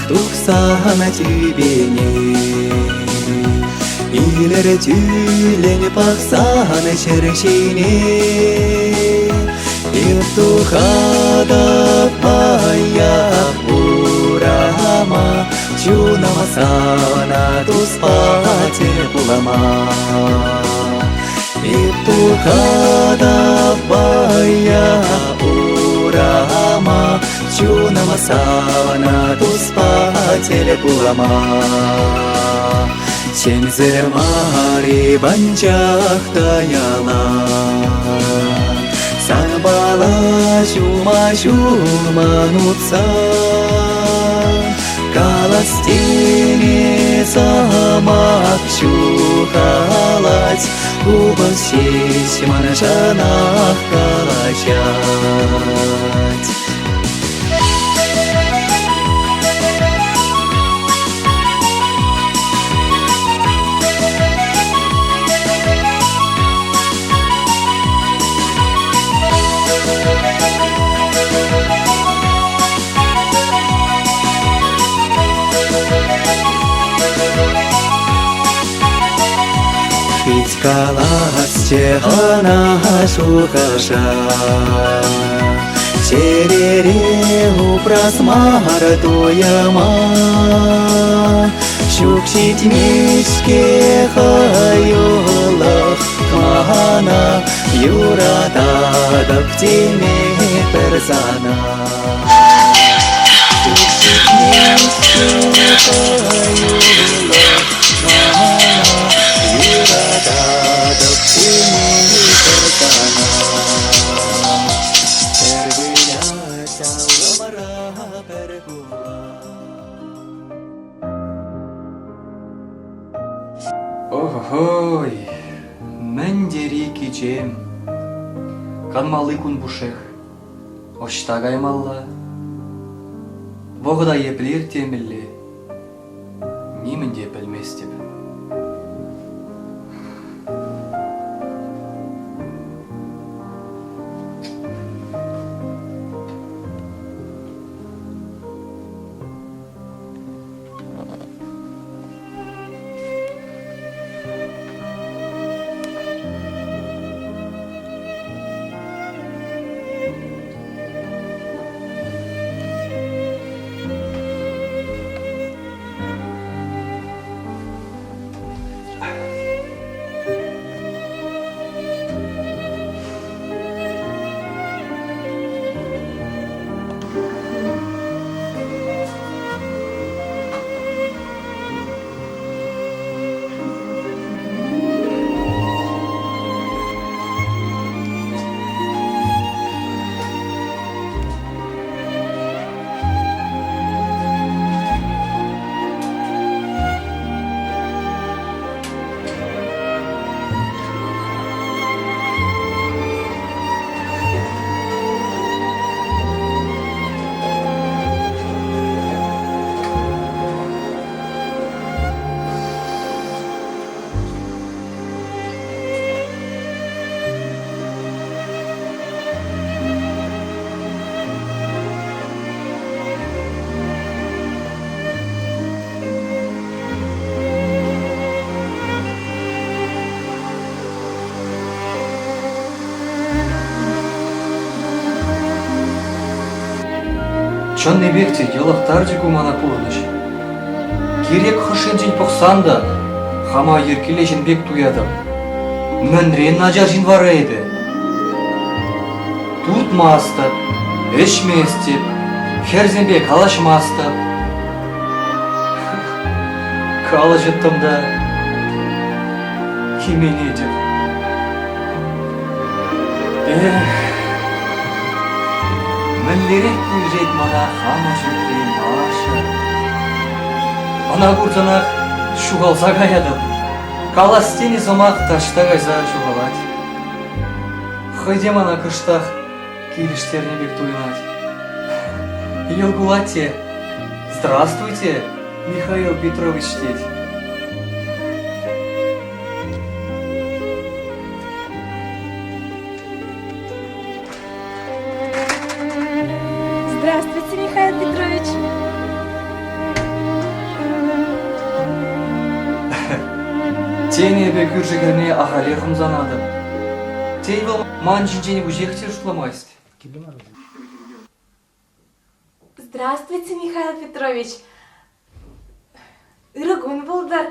Тухсан тӳпене Илӗртӳллӗн пӑхсан ҫӗр ҫине Эп тухатӑп паях урама Чунӑм сана туспа тӗл пулама Эп тухатӑп паях урама Чунӑм сана туспа тӗл пулама Чӗнсе мар-и анчах та яла Санпала ҫума ҫулман утса Калас тени сӑмах ҫухалать Купӑс ҫеҫ маншӑнах калаҫать. Пит каласчӗ ӑна шухӑша Чӗрере упрас мар туйӑма Ҫук ҫитмест-ҫке хӑюлӑх мана Юрататӑп теме пӗр сана Ҫук ҫитмест-ҫке хӑюлӑх мана Юрататӑп теме пӗр сана Пӗр вылять аллӑмра пӗр кулать Охо-хой, мӗн тери кичем! Канмалли кун пушшех. Ӑҫта каймалла? Вӑхӑта епле ирттермелле? Нимӗн те пӗлместӗп. Чӑннипех те йӑлӑхтарчӗ ку мана пурнӑҫ. Кирек хӑш енчен пӑхсан та хама йӗркеллӗ ҫын пек туятӑп. Мӗнрен начар ҫын вара эпӗ? Туртмастӑп, ӗҫместӗп, хӗрсемпе калаҫмастӑп. Калаҫӑттӑм та именетӗп. Эх, мӗнлерех килӗшет мана хамӑн ҫуртри Маша. Ӑна курсанах ҫухалса каятӑп. Калас тенӗ сӑмах таҫта кайса ҫухалать. Хӑй те мана кӑштах килӗштернӗ пек туйӑнать. Йӑл кулать те «Здравствуйте, Михаил Петрович» тет. Здравствуйте, Михаил Петрович. Тен, эпӗ кӳршӗ хӗрне ахалех ӑмсанатӑп. Тен, вӑл ман ҫинчен вуҫех те шутламасть. Здравствуйте, Михаил Петрович. Ырӑ кун пултӑр.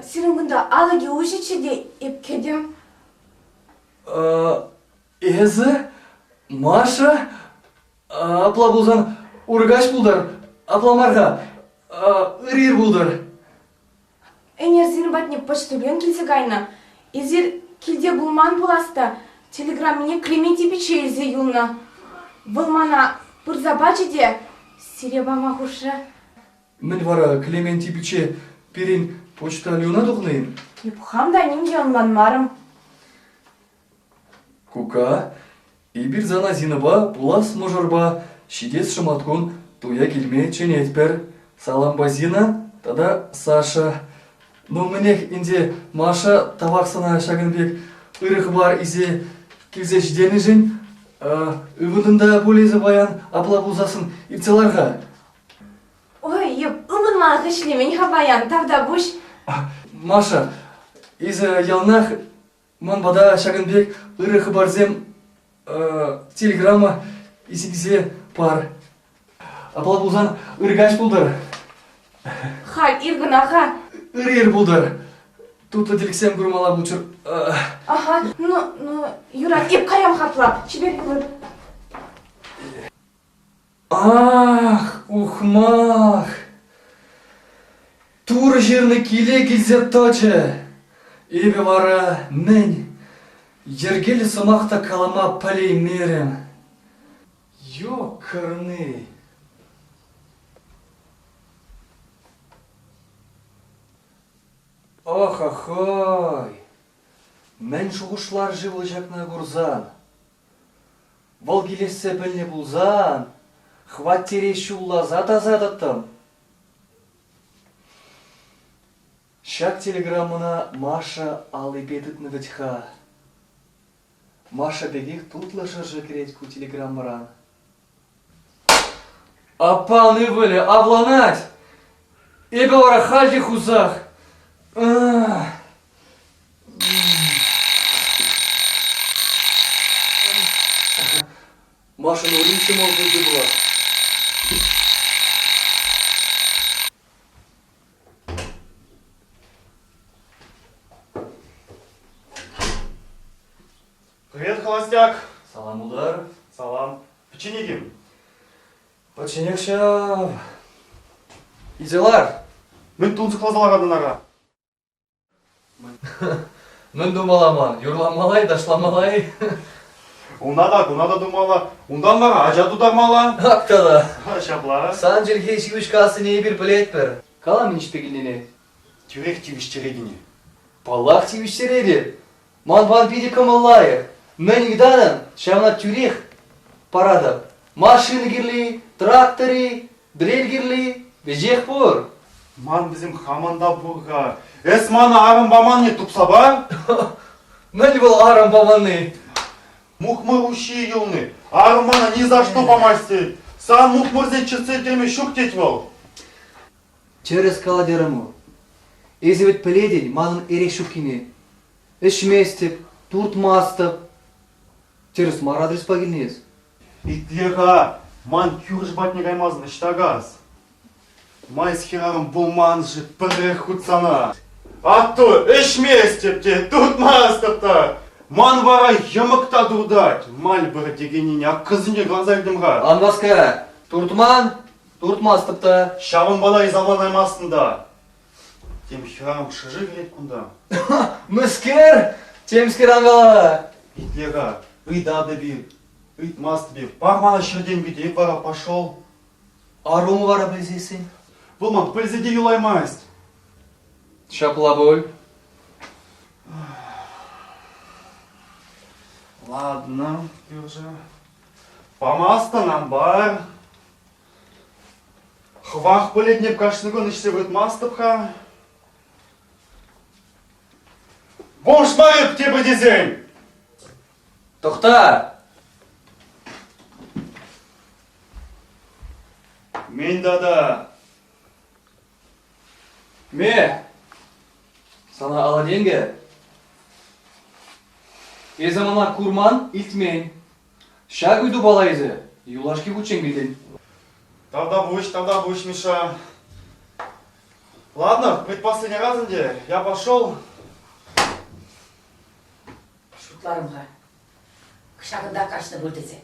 Сирӗн кунта алӑкӗ уҫӑччӗ те эп кӗтӗм. Эсӗ, Маша? Апла пулсан уркаҫ пултӑр, апла мар-ха, ыр ир пултӑр. Ӗнер сирӗн патне почтальон килсе кайнӑ. Эсир килте пулман пулас та телеграммине Клементий пичче илсе юлнӑ. Вӑл мана пырса пачӗ те сире пама хушрӗ. Мӗн вара, Клементий пичче пирӗн почтальона тухнӑ-им? Эп хам та ним те ӑнланмарӑм. Кука, эпир сана Зинӑпа пулас мӑшӑрпа ҫитес шӑматкун туя килме чӗнетпӗр. Салампа Зина тата Саша. Ну, мӗнех ӗнтӗ, Маша, тавах сана ҫакӑн пек ырӑ хыпар илсе килсе ҫитернӗшӗн. Ывӑнтӑн та пуль эсӗ паян, апла пулсассӑн иртсе лар-ха. Ой, эп ывӑнмалӑх ӗҫлемен-ха паян, тавтапуҫ. Маша, эсӗ яланах ман пата ҫакӑн пек ырӑ хыпарсем телеграмма илсе килсе пар. Апла пулсан ыр каҫ пултӑр. Халь ир кӑна-ха. Ыр ир пултӑр. Тутлӑ тӗлӗксем курмалла пулччӑр. Ага, ну, ну, юрать, эп каям-ха апла. Чипер пулӑр. Ах, ухмах! Турӑ ҫырнӑ киле килсе тӑчӗ. Эпӗ вара мӗн, йӗркеллӗ сӑмах та калама пӗлеймерӗм. Ёкарный! Ох-охой! Мӗн шухӑшлар-ши вӑл ҫакна курсан? Вӑл килессе пӗлнӗ пулсан хваттере ҫулласа тасатӑттӑм. Ҫак телеграммӑна Маша аллипе тытнӑ вӗт-ха. Маша пекех тутлӑ шӑршӑ кӗрет ку телеграммӑран. Аппан ывӑлӗ авланать! Эпӗ вара халь те хусах. Машӑн ури ҫӑмӑл пулчӗ пулас. Привет, холостяк! Салам, Удар. Салам. Печенье ким? Пӗчченех ҫав. Илсе лар. Мӗн тунсӑхласа ларатӑн ара? Мӗн тумалла ман? Юрламалла-и, ташламалла-и? Уна та, куна та тумалла. Унтан вара ача тутармалла. Ак тата. Ҫапла. Сан чӗлхе ҫивӗч кассине эпир пӗлетпӗр. Кала мӗн ӗҫпе килнине. Тӳрех тивӗҫтеретӗн-и? Паллах, тивӗҫтеретӗп. Ман пан питӗ кӑмӑл лайӑх. Мӗн ыйтатӑн, ҫавна тӳрех паратӑп. Машина кирли, трактор-и, дрель кирли, веҫех пур. Ман вӗсем хамӑн та пур-ха. Эс мана арӑм паманни тупса пар. Мӗн вӑл арӑм паманни? Мухмӑр уҫҫи юлни. Арӑм мана ни за что памасть тет. Сан мухмӑрсен чӗртсе теме ҫук тет вӑл. Тӗрӗс калатерӗм. Эсӗ вӗт пӗлетӗн манӑн эрех ҫуккине. Ӗҫместӗп, туртмастӑп. Тӗрӗс мар адреспа килнӗ эс. Итле-ха, ман кӳршӗ патне каймасан ӑҫта кас? Майс хӗрарӑм пулман-ши пӗррех хутсана? Атту ӗҫместӗп те, туртмастӑп та. Ман вара йӑмӑк та туртать. Мальборо текеннине ак кӑсӑнче кӑларса илтӗм-ха. Ан васка, туртман, Туртмастӑп та. Ҫавӑнпа та эс авланаймастӑн та. Тем хӗрарӑм шӑши кӗрет кунта. Мӗскер? Темскер ан кала. Итле-ха, ыйтатӑп-и, ыйтмастӑп-и, пар мана ҫӗртен кӗтет вара пошел. Арӑму вара пӗлсессӗн? Вӑл ман пӗлсе те юлаймасть. Ҫапла пуль. Ладно, кӳршӗ. Памастӑн, ан пар. Хӑвах пӗлетнеп кашни кун ӗҫсе выртмастӑп-ха. Бомж мар эп тепӗр тесен! Тӑхта! Мӗн тата? Ме! Сана алӑ тенкӗ. Эсӗ мана курман, илтмен. Ҫак ыйтупала эсӗ юлашки хутчен килтӗн. Тавтапуҫ, тавтапуҫ, Миша. Ладно, предпоследний раз ӗнтӗ. Я пошел. Шутларӑм-ха. Ҫакӑнта каҫнӑ пуль тесе.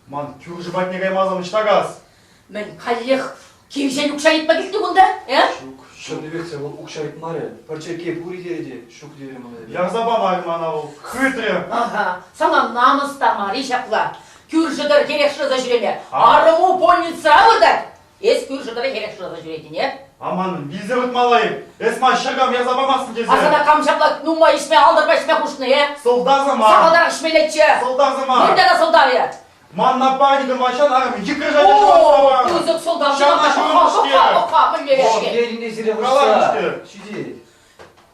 Ман кӳршӗ патне каймасан ӑҫта кас? Мӗн, каллех кивҫен укҫа ыйтма килтӗн кунта, э? Ҫук, чӑннипех те вӑл укҫа ыйтмарӗ. Пӗр черкке пур-и терӗ те, ҫук терӗ мана. Ярса памарӗ мана вӑл, хытрӗ. Ага, сана намӑс та мар-и ҫапла? Кӳршӗ тӑр хӗрех шыраса ҫӳреме. Арӑму больницӑра выртать. Эс кӳршӗ тӑрӑх эрех шыраса ҫӳретӗн, э? А манӑн вилсе выртмалла-и? Эс ман ҫӑкам ярса памастӑн тесе. А сана кам ҫапла нумай ӗҫме, алтӑрпа ӗҫме хушнӑ, э? Сӑлтавсӑр мар. Сахалтарах ӗҫмеллеччӗ. Сӑлтавсӑр мар. Мӗн тата сӑлтавӗ? Ман напарникӑн Ваҫан арӑмӗ йӗкӗршӗ О, пысӑк сӑлтав. Ҫавна ҫурмӑшке. Пӑха, мӗнле ӗҫке. Елне сире вырса ҫитет.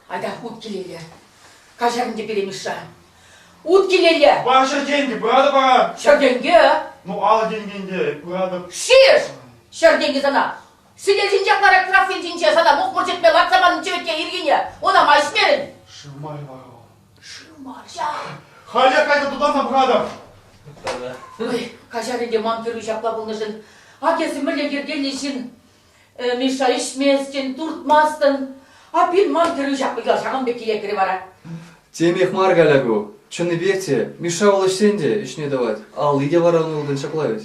Айта ут килелле. Каҫар ӗнтӗ пире, Миша. Ут килелле. Паша тенкӗ, пырады пара. Ҫӗр тенкӗ? Ну, алӑ тенкӗ ӗнтӗ, пыратӑп. Шиш! Ҫӗр тенкӗ сана. Сӗтел ҫинчех ларать траффин ҫинче сана мухмӑр чӗртме лартса панӑ чӗвӗтке ирхине. Она ма ӗҫмерӗн? Шыв мар вара вӑл. Шыв мар ҫав. Халех кайса тутанса пӑхатӑп. Ой, каҫар ӗнтӗ ман кӗрӳ ҫапла пулнӑшӑн. Ак эсӗ мӗнле йӗркеллӗ ҫын. Миша, ӗҫместӗн, туртмастӑн. А пин ман кӗрӳ ҫак ҫакӑн пек килет вара. Темех мар каля ку. Чӑннипех те, Миша вӑл ӗҫсен те ӗҫне тӑвать. Алли те вара ун ылтӑн ҫапла вӗт.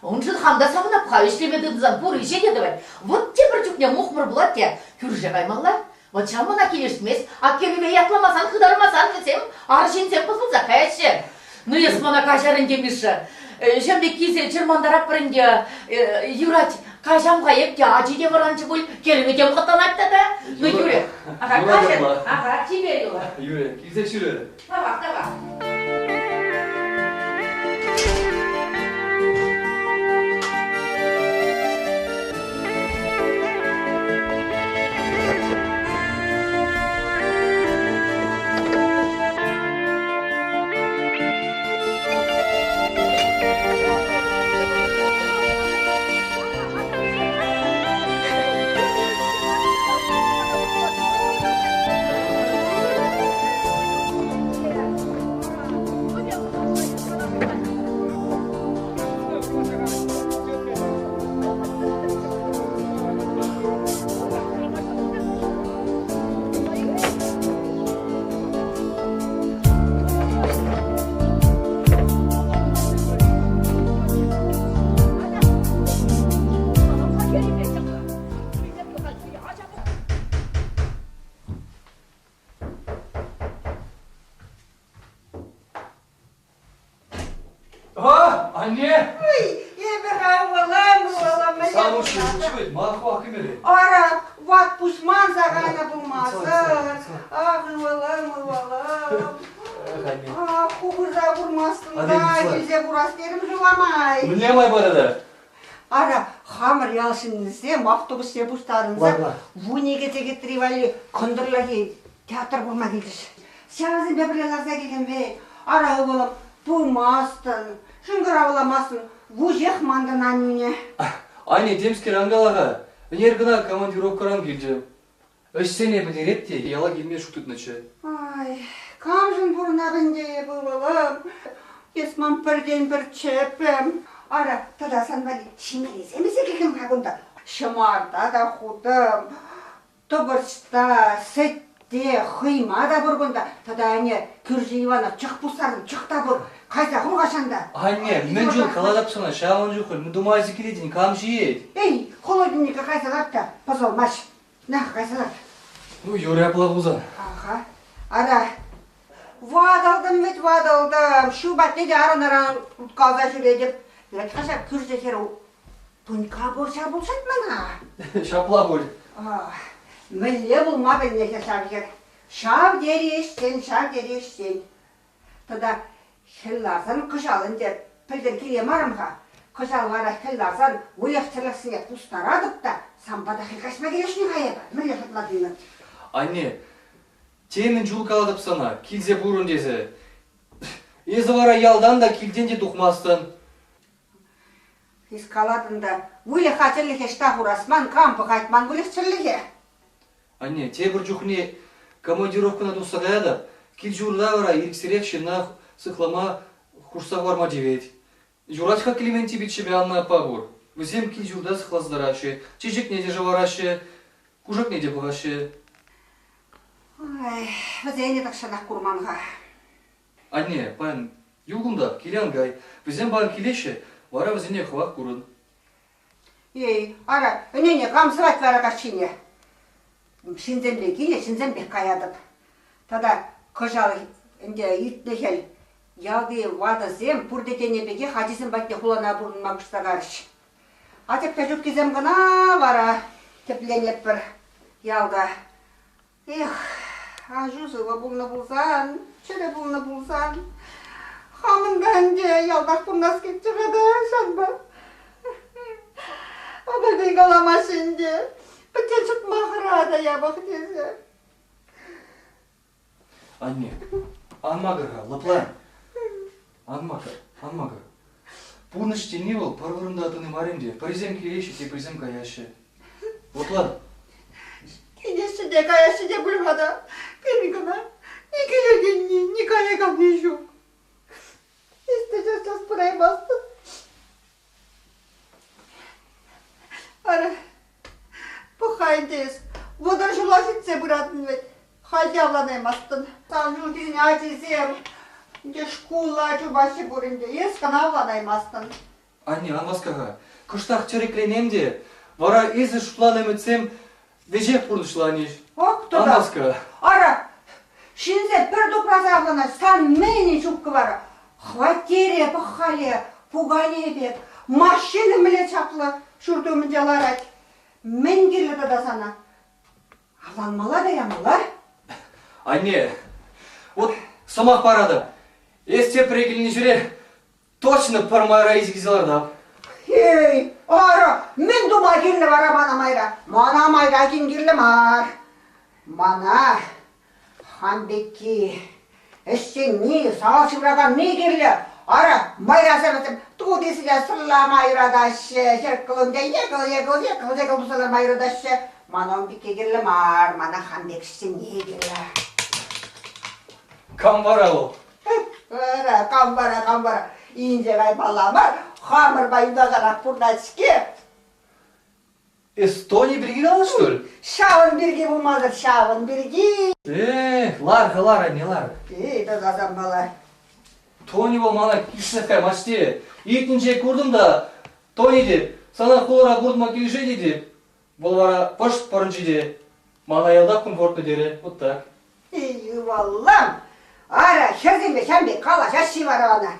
Уншӑн хам та савӑнап-ха, ӗҫлеме тытӑнсан пур ӗҫе те тӑвать. Вот тепӗр чухне мухмӑр пулать те, кӳрше каймалла. Вот ҫав мана килӗшмест. А кӗрӗве ятламасан, хытармасан вӗсем арҫынсем пӑсӑлса каяҫҫӗ. Ну, эс мана каҫар ӗнтӗ, Миша. Ҫав пек килсе чӑрмантаратпӑр ӗнтӗ. Юрать, каҫам-ха эп те, ачи те вӑранчӗ пуль, кӗрӗвӗ те мӑкӑтланать тата. Ну, юрӗ. Ага, каҫар. Ага, чипер юлар. Юрӗ, килсе ҫӳрӗр. Тавах, тавах. А, анне! Ой, эпӗ ывӑлӑм, ывӑлӑм, мӗнле Савӑнӑҫлӑ пулчӗ ман хӑвах кӗмелле. Ара, ват пусман сахана пулмасӑр. Ах, ывӑлӑм, ывӑлӑм. Ах, кукӑрса курмастӑн та, килсе курас терӗм ҫуламай. Мӗнле майпа тата? Ара, хамӑр ял ҫыннисем автобусне пуҫтарӑнса 12 сехетри валли кӑнтӑрлахи театр курма килчӗҫ. Ҫавсемпе пӗрле ларса килтӗм вӗт. Ара, ывӑлӑм, пымастӑн, шӑнкӑравламастӑн, вуҫех мантӑн аннӳне. Аня, темскер ан кала-ха. Ӗнер кӑна командировкӑран килчӗ. Ӗҫсене пӗтерет те яла килме шут тытнӑччӗ. Ай, камшӑн пурӑнап ӗнтӗ эп, ывӑлӑм? Эс ман пӗртен-пӗр чӗппӗм. Ара, тата сан валли ҫимеллисем илсе килтӗм-ха кунта. Ҫӑмарта та хутӑм, тӑпӑрч та, сӗт те, хӑйма та пур кунта. Тата ӗне кӳршӗ Ивана чӑх пуссарӑм, чӑх та пур. Кайса хур-ха ҫанта. Анне, мӗн чул калатӑп сана, ҫавӑн чухлӗ мӗн тума илсе килетӗн, кам ҫиет? Эй, холодильника кайса ларт та, пӑсӑлмасть. На, кайса ларт. Ну, юрӗ апла пулсан. Аха. Ара, ватӑлтӑм вӗт, ватӑлтӑм. Ҫу патне те аран-аран уткалса ҫӳретӗп. Вӗт-ха ҫак кӳршӗ хӗр Тунька пурҫа пулшать мана. Ҫапла пуль. Мӗнле пулма пӗлнӗ-ха ҫав хӗр. Ҫав тери ӗҫчен, ҫав тери ӗҫчен. Тата хӗл ларсан кӑҫал ӗнтӗ пӗлтӗр киле марӑм-ха. Кӑҫал вара хӗл ларсан выльӑх-чӗрлӗхсене пустаратӑп та санпа та хӗл каҫма килӗшнӗ-ха эпӗ. Мӗнле шутлатӑн? Анне, темӗн чул калатӑп сана, килсе пурӑн тесе. Эсӗ вара ялтан та, килтен те тухмастӑн. Эс калатӑн та, выльӑха-чӗрлӗхе ӑҫта хурас ман, кам пӑхать ман выльӑх-чӗрлӗхе? Анне, тепӗр чухне командировкӑна тухса каятӑп, кил-ҫурта вара ирӗксӗрех ҫынна сыхлама хушса хӑварма тивет. Юрать-ха Клементий пиччепе Анна аппа пур. Вӗсем кил-ҫурта сыхласа тӑраҫҫӗ, чечекне те шӑвараҫҫӗ, кушакне те пӑхаҫҫӗ. Ой, вӗсене тахҫанах курман-ха. Анне, паян юл кунта, киле ан кай. Вӗсем паян килеҫҫӗ, вара вӗсене хӑвах курӑн. Эй, ара, ӗнене кам сӑвать вара каҫхине? Ҫынсемпе киле, ҫынсемпех каятӑп. Тата кӑҫал ӗнтӗ иртнӗ хӗл ялти ватӑсем пурте тенӗ пекех ачисем патне хулана пурӑнма куҫса карӗҫ. Ачапча ҫуккисем кӑна вара тӗпленетпӗр ялта. Эх, аҫу сывӑ пулнӑ пулсан, чӗрӗ пулнӑ пулсан, хамӑн та ӗнтӗ ялтах пурӑнас килччӗ-ха та ҫавӑнпа. Апа каламаҫҫӗ ӗнтӗ, пӗччен чӑтма хӑрата япӑх тесе. Анне, ан макӑр-ха, лӑплан. Ан макӑр, ан макӑр. Пурнӑҫ тени вӑл пӗр вырӑнта тӑни мар ӗнтӗ. Пӗрисем килеҫҫӗ, теприсем каяҫҫӗ. Лӑплан. Килеҫҫӗ те каяҫҫӗ те пуль-ха та. Пирӗн кӑна ни килекенни, ни каяканни ҫук. Эс те час-час пыраймастӑн. Ара, пӑх-ха ӗнтӗ эс, 30 ҫула ҫитсе пыратӑн вӗт, халь те авланаймастӑн. Сан ҫулхисен ачисем ӗнтӗ шкула чупаҫҫӗ пур ӗнтӗ, эс кӑна авланаймастӑн. Анне, ан васка-ха, кӑштах тӗрекленем те, вара эсӗ шутланӑ ӗмӗтсем веҫех пурнӑҫланӗҫ. Ак Ан тата. васка. Ара, ҫынсем пӗр тупраса авланаҫ, сан мӗн ҫуккӑ вара? Хваттере пӑх-хале, пукане пек, машина мӗнле чаплӑ ҫурт умӗнче ларать. Мӗн кирлӗ тата сана? Авланмалла та ямалла. Анне, вот сӑмах паратӑп, эс тепре килнӗ ҫӗре Точно пӗр майра илсе килсе лартап. Эй, ара, мӗн тума кирлӗ вара мана майра? Мана майра кин кирлӗ мар. Мана хан пекки, ӗҫченни, сал ҫывраканни кирлӗ. Ара, майрасем вӗсем тутисене сӑрлама юратаҫҫӗ, хӗр екӑл, екӑл, екӑл, екӑл туса ларма юратаҫҫӗ. Мана ун пекки кирлӗ мар, мана хан пек ӗҫченни кирлӗ. Кам вара вӑл? Ара, кам вара, кам вара, инҫе каймалла мар, хамӑрпа юнашарах пурӑнать-ҫке. Эстони пирки калас, что ли? Ҫавӑн пирки пулмасӑр, ҫавӑн пирки. Эх, лар-ха, лар, анне, лар. Эй, тасасан мала. Тони вӑл мана килӗшсех каймасть те. Иртнинче куртӑм та, Тони те, сана хулара куртма килӗшет-и те. Вӑл вара пӑшт пӑрӑнчӗ те, мана ялтах комфортно терӗ, вот так. Ывӑлӑм, ара, хӗрсемпе ҫам пек калаҫаҫҫӗ вара ӑна.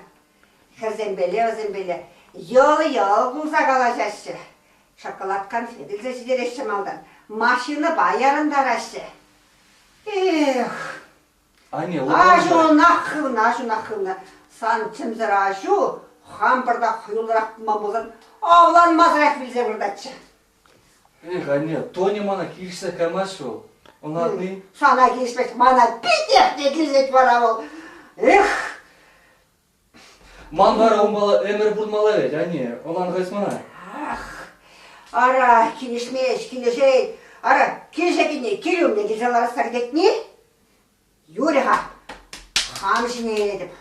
Хӗрсемпеле вӗсемпеле йӑл-йӑл кулса калаҫаҫҫӗ. Шоколад конфет илсе ҫитереҫҫӗ малтан, машинӑпа ярӑнтараҫҫӗ. Эх, Анне, лӑпланса. аҫунах хывнӑ, аҫунах хывнӑ. Сан чӗмсӗр аҫу хам пӑртак хӑюллӑрах пулман пулсан авланмасӑрах вилсе выртатчӗ. Эх, анне, Тоня мана килӗшсех каймасть вӑл. Ӑнланни? Сана килӗшмест, мана питех те килӗшет вара вӑл. Эх! Ман вара унпала ӗмӗр пурӑнмалла вӗт, анне, ӑнлан-ха мана. Ах, ара, килӗшмест, килӗшет. Ара, килӗшекенни кил умне килсе ларасса кӗтетни? Юрӗ-ха, хам ҫине илетӗп.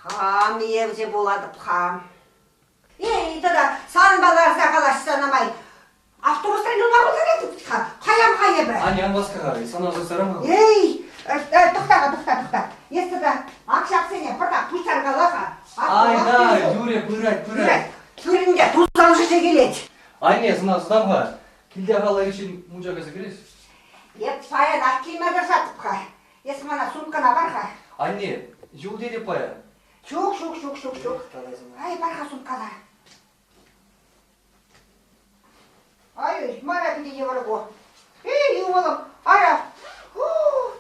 Хам евчӗ пулатӑп хам. Эй, тата санпа ларса калаҫсан май автобусран юлма пултаратӑп-ха. Каям-ха эпӗ. Аня, ан васка-ха, сана ӑсатсарам-ха. Эй, тӑхта-ха, тӑхта, тӑхта. Эс тата ак ҫаксене пӑртак пуҫтаркала-ха. Ай, да, Юря пырать, пырать. Пӳрӗнке тусан шӗҫе килет. Анне, сана ӑсатам-ха. Килте халӑхӗнчен мунча кайса кӗрес. Эп паянах килме тӑрӑшатӑп-ха. Эс мана сумкана пар-ха. Анне, юл тетӗп паян. Ҫук, ҫук, ҫук, ҫук, ҫук. Ай, пар-ха сумкана. Ай, мара питӗ йывӑр ку. Эй, ывӑлӑм, ара,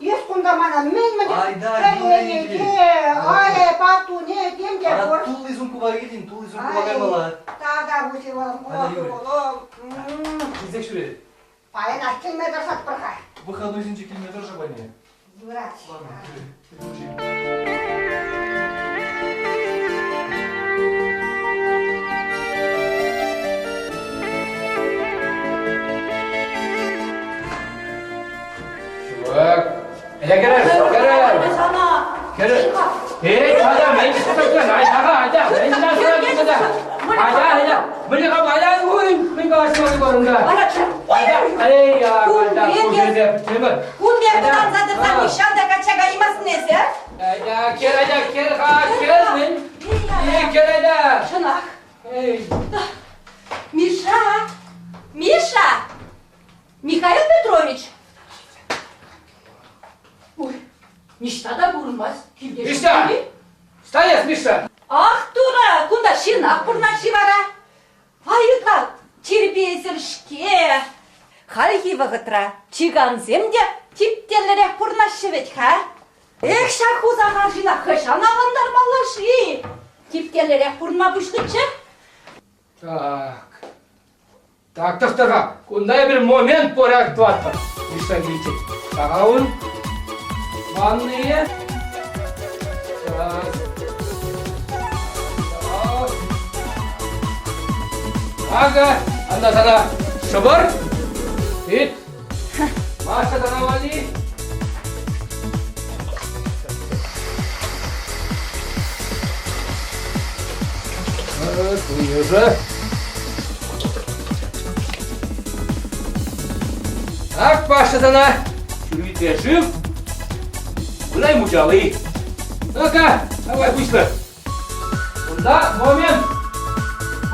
эс кунта мана мӗн-мӗн Айда, пӗрене ай, паттуне, тем те пур. Ара, тулли сумкӑпа килтӗн, тулли сумкӑпа каймалла. Тата пуҫ ывӑлӑм, ывӑлӑм. Килсех ҫӳре. Паянах килме тӑрӑшатпӑр-ха. Выходнойсенче килме тӑрӑшӑп, анне. Юрать. Ладно, Айда кӗрӗр, кӗрӗр. Кӗрӗр. Эй, айда, мен айда, айда, мен Айда, айда. Мӗнле кам айда курин, мӗн калаҫмалли курӑнта. Айда, эй, айда, ку жерде пӗтремӗр. Кун пек вӑтанса тӑрсан нихҫан та качча каймастӑн эсӗ, а? Айда, кӗр, айда, кӗр-ха, кӗр, мӗн? Эй, кӗр, айда. Чӑнах. Эй. Миша! Миша! Михаил Петрович! Ой, ниҫта та курӑнмасть. Килте Миша! Встань, Миша! Ах, тура, кунта ҫынах пурӑнать-ши вара? Ай, ытла тирпейсӗр-ҫке. Хальхи вӑхӑтра чикансем те типтерлӗрех пурӑнаҫҫӗ вӗт-ха. Эх, ҫак хусах арҫына хӑҫан авлантармалла-ши? Типтерлӗрех пурӑнма пуҫличчӗ. Так. Так, тӑхтӑр-ха. Кунта эпир момент порядок тӑватпӑр. Миша килчӗ. Саха ун. Ванные. Так. Так. Акӑ, анда сана шӑпӑр. Тыт. Маша сана валли. Туйӑшӗ. Ак, Паша сана ҫӳрӳте шыв, гуляй мучалы. Ну-ка, давай быстро. Кунта момент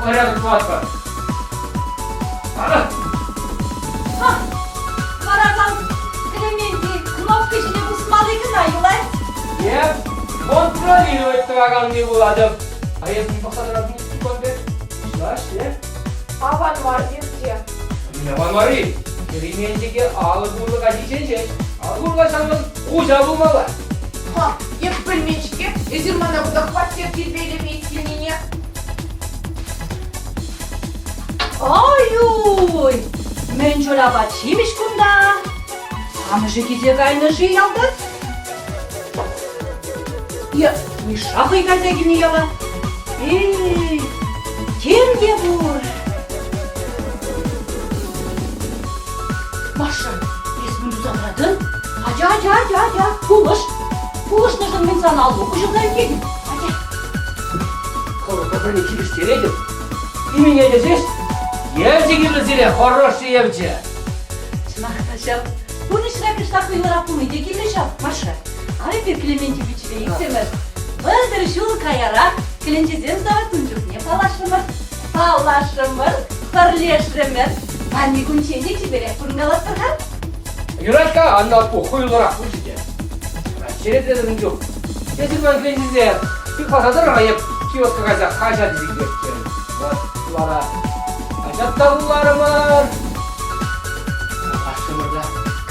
порядок тӑватпӑр. Вара Клементи кнопка ҫине пусмалли кӑна юлать. Эп контролировать тӑваканни пулатӑп. А эс мӗн пӑхса тӑратӑн тупан пек? Пуҫлаҫ, э? Аван мар иртте. Мӗн аван мар-и? Кӗрименчӗке алӑк урлӑ каҫиччен ҫеҫ. Алӑк урлӑ ҫавӑн хуҫа пулмалла. Ха, эп пӗлмен-ҫке, эсир мана кунта хваттер тирпейлеме килнине. Ай-уй! Мӗн чул апат-ҫимӗҫ кунта? Амӑшӗ килсе кайнӑ-ши ялта? Е Миша хӑй кайса килнӗ яла? Эй, тем те пур. Маша, эс мӗн туса тӑратӑн? Атя, атя, атя, атя, пулӑш. Пулӑшнӑшӑн мӗн сан аллу хуҫӑлса ӳкетӗн? Атя. Хӑвӑр пӗр-пӗрне килӗштеретӗп. Именетӗр ҫеҫ. Евчӗ кирлӗ сире, хороший евчӗ. Чӑнах та ҫав. Пурнӑҫра кӑштах вӑйлӑрах пулни те кирлӗ ҫав, Маша. Ай пек Клементьевичпе иксӗмӗр 30 ҫул каярах кӗленчесем савӑтнӑ чухне паллашрӑмӑр. Паллашрӑмӑр, пӗрлешрӗмӗр. Пани кунччен те чиперех пурӑнкалатпӑр-ха. Юрать-ха, Анна аппу хӑюллӑрах пулчӗ те. Черетлӗ тӑнӑ чух. Эсир ман кӗленчесене сыхласа тӑрӑр-ха, эп киоска кайса хаҫат илсе килетчӗ. Вот вара хаҫат та вуларӑмӑр. Ашшӑмӑр та.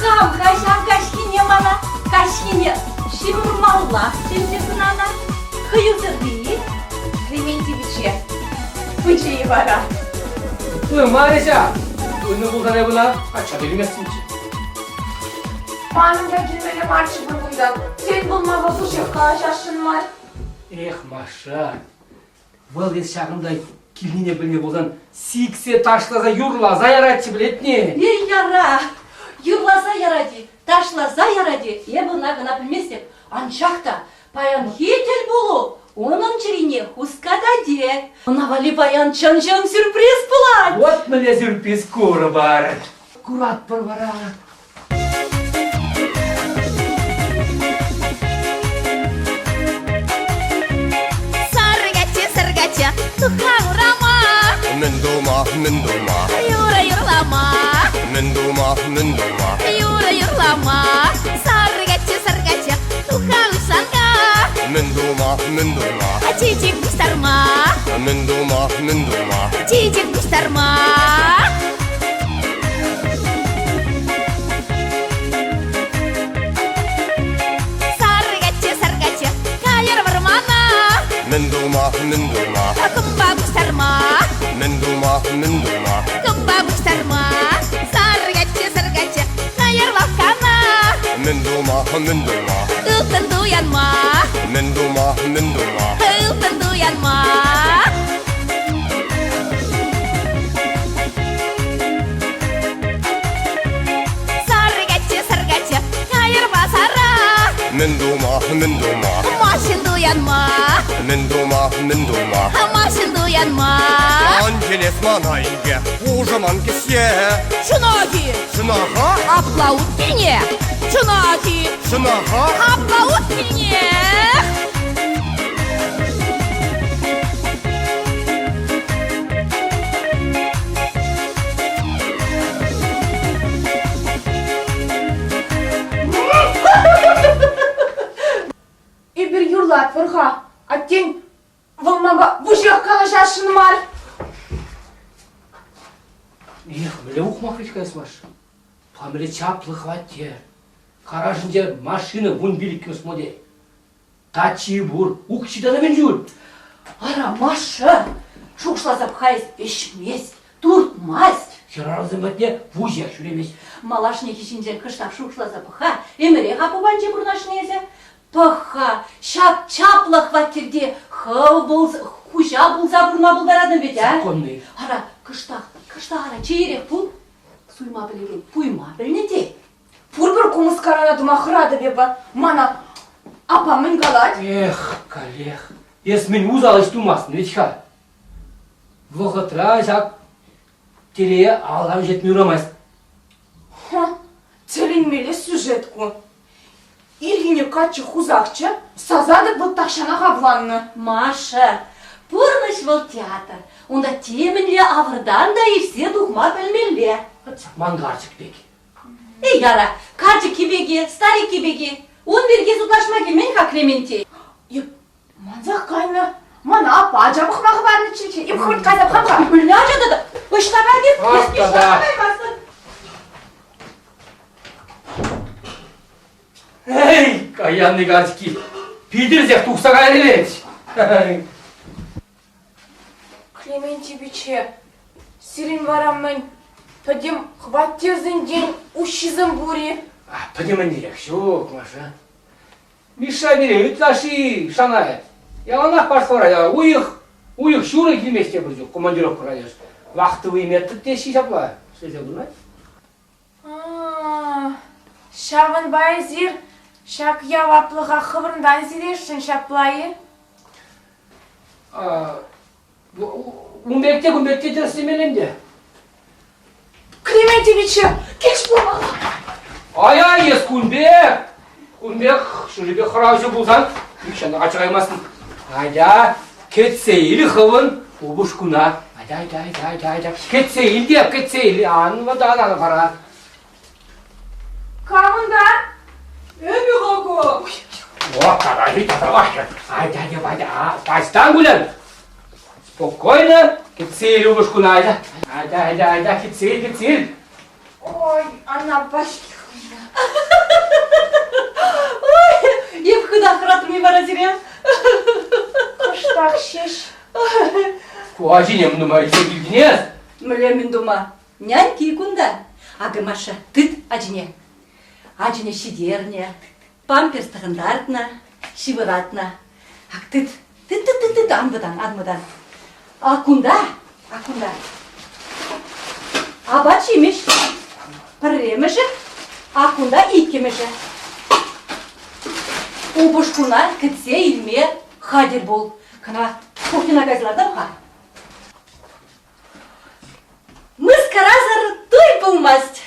Кам-ха ҫав каҫхине мана каҫхине ҫывӑрмаллах чӗнсе хӑнана? Хӑюсӑрри? Клементьевиче пычӗ-и вара? Пымарӗ ҫав. Пынӑ пулсан эп ӑна качча та илместӗмччӗ. Манӑн та килмелле марччӗ пӗр кунта. Тен, пулма вӑл пушшех калаҫасшӑн мар. Эх, Маша, вӑл эс ҫакӑнта килнине пӗлнӗ пулсан сиксе ташласа юрласа яратчӗ, пӗлетне? Эй, яра! Юрласа ярать-и, ташласа ярать-и, эп ӑна-кӑна пӗлместӗп. Анчах та паянхи тӗлпулу унӑн чӗрине хускатать-и. Ӑна валли паян чӑн-чӑн сюрприз пулать! Вот мӗнле сюрприз курӑпӑр. Куратпӑр вара. Саргачча, саргачча, туха урама. Мӗн тума, мӗн тума? Юрӑ юрлама. Мӗн тума, мӗн тума? Юрӑ юрлама. Саргачча, саргачча, туха уҫланка. Мӗн тума, мӗн тума? Чечек пуҫтарма. Мӗн тума, мӗн тума? Чечек пуҫтарма. Саргачча, саргачча, кайӑр вӑрмана. Мӗн тума, мӗн тума? Кӑмпа пуҫтарма. Мӗн тума, мӗн тума? Кӑмпа пуҫтарма. Саргачча, саргачча, кайӑр лавккана. Мӗн тума, мӗн тума? Ылтӑн туянма. Мӗн тума, мӗн тума? Ылтӑн туянма. Саргачча, саргачча, кайӑр пасара. мӗн тума? Машин туянма. Мӗн тума, мӗн тума? Машин туянма. Ан килес мана инке, хушӑман кӗсье. Чӑнах-и? Чӑнаха? Апла уттине. Чӑнах-и? Чӑнаха? Апла уттине. Эпир юрлатпӑр-ха, аттен вӑл манпа вуҫех калаҫасшӑн мар. Эх, мӗнле ухмах вӗт-ха эс, Маша. Памӗле чаплӑ хваттер. Гаражӗнче машина 15-мӗш модель. Таччи пур, укҫи тата мӗн чуль. Ара, Маша, шухӑшласа пӑхайс, ӗҫмест, туртмасть. Хӗрарӑмсем патне вуҫех ҫӳремест. Малашнехи ҫинчен кӑштах шухӑшласа пӑх-ха, ӗмӗрех аппу-панче пурнашнӑ эсӗ. Пӑх-ха, ҫак чаплӑ хваттерте хӑв хуҫа пулса пурӑнма пултаратӑн вӗт, а? Законный. Ара, кӑштах, кӑштах ара, чеерех пул. Суйма пӗлекен пуйма пӗлнӗ те. Пурпӗр ку мыскарана тума хӑратӑп эпӗ. Мана апа мӗн калать? Эх, каллех, эс мӗн усал ӗҫ тумастӑн вӗт-ха. Вӑхӑтра ҫак телее алран вӗҫертме юрамасть. Ха, тӗлӗнмелле сюжет ку. Ирхине каччӑ хусахчӗ, сасартӑк вӑл тахҫанах авланнӑ. Маша, пурнӑҫ вӑл театр. Унта темӗнле авӑртан та ишсе тухма пӗлмелле. Ман карчӑк пек. Эй, яра, карчӑкки пеки, старикки пеки. Ун пирки судлашма килмен-ха Клементей. Эп мансах кайнӑ. Мана аппа ача пӑхма хӑварнӑччӗ. Эп хӑвӑрт кайса пӑхам-ха. Мӗнле ача тата? Ӑҫта кайнӑ? Ах, тата. Эй, каянный карчӑкки, питӗрсех тухса кайрӗ вӗт. Клементий пичче, сирӗн вара мӗн, пӗтӗм хваттерсенчен уҫҫисем пур-и? Пӗтӗмӗнех ҫук, Маша. Миша пире ытлашши шанать. Яланах парса уйӑх, уйӑх ҫурӑ килмест тепӗр чух командировкӑра леш. Вахтовый метод теҫҫӗ ҫапла. Ӗҫлесе пырать. Ҫавӑнпа эсир ҫак яваплӑха хӑвӑрӑнтан сиресшӗн ҫапла-и? Ун пек те, кун пек те тӗрӗслемелле ӗнтӗ. Клементьевича кеч пулмалла. Ай-ай, эс кун пек, кун пек шӳрепе хӑравҫӑ пулсан нихҫан та качча каймастӑн. Атя, кӗтсе ил хӑвӑн упӑшкуна. Атя, атя, атя, атя, атя. Кӗтсе ил те, кӗтсе ил. Ан вӑтан, ан хӑра. Кам унта? Эпӗ хаку. О, тата, тата ваша. Атя, атя, атя, таҫтан гулян. Спокойно, кӗтсе ил упӑшкуна, атя. Атя, атя, атя, кӗтсе ил, кӗтсе ил. Ой, она пачки Ой, эп хытах хӑратрӑм-и вара сире? Кӑштах ҫеҫ. Ку ачине нумай илсе килтӗн-и? Мӗнле мӗн тума? Няньки кунта. Акӑ, Маша, тыт ачине. Ачине ҫитернӗ, памперс тӑхӑнтартнӑ, ҫывӑратнӑ. Ак тыт, тыт, тыт, тыт, тыт, ан вӑтан, ан вӑтан. А кунта, а кунта апат-ҫимӗҫ пӗрремӗшӗ, а кунта иккӗмӗшӗ. Упӑшкуна кӗтсе илме хатӗр пул. Кӑна кухньӑна кайса лартам-ха. Мыскарасӑр туй пулмасть.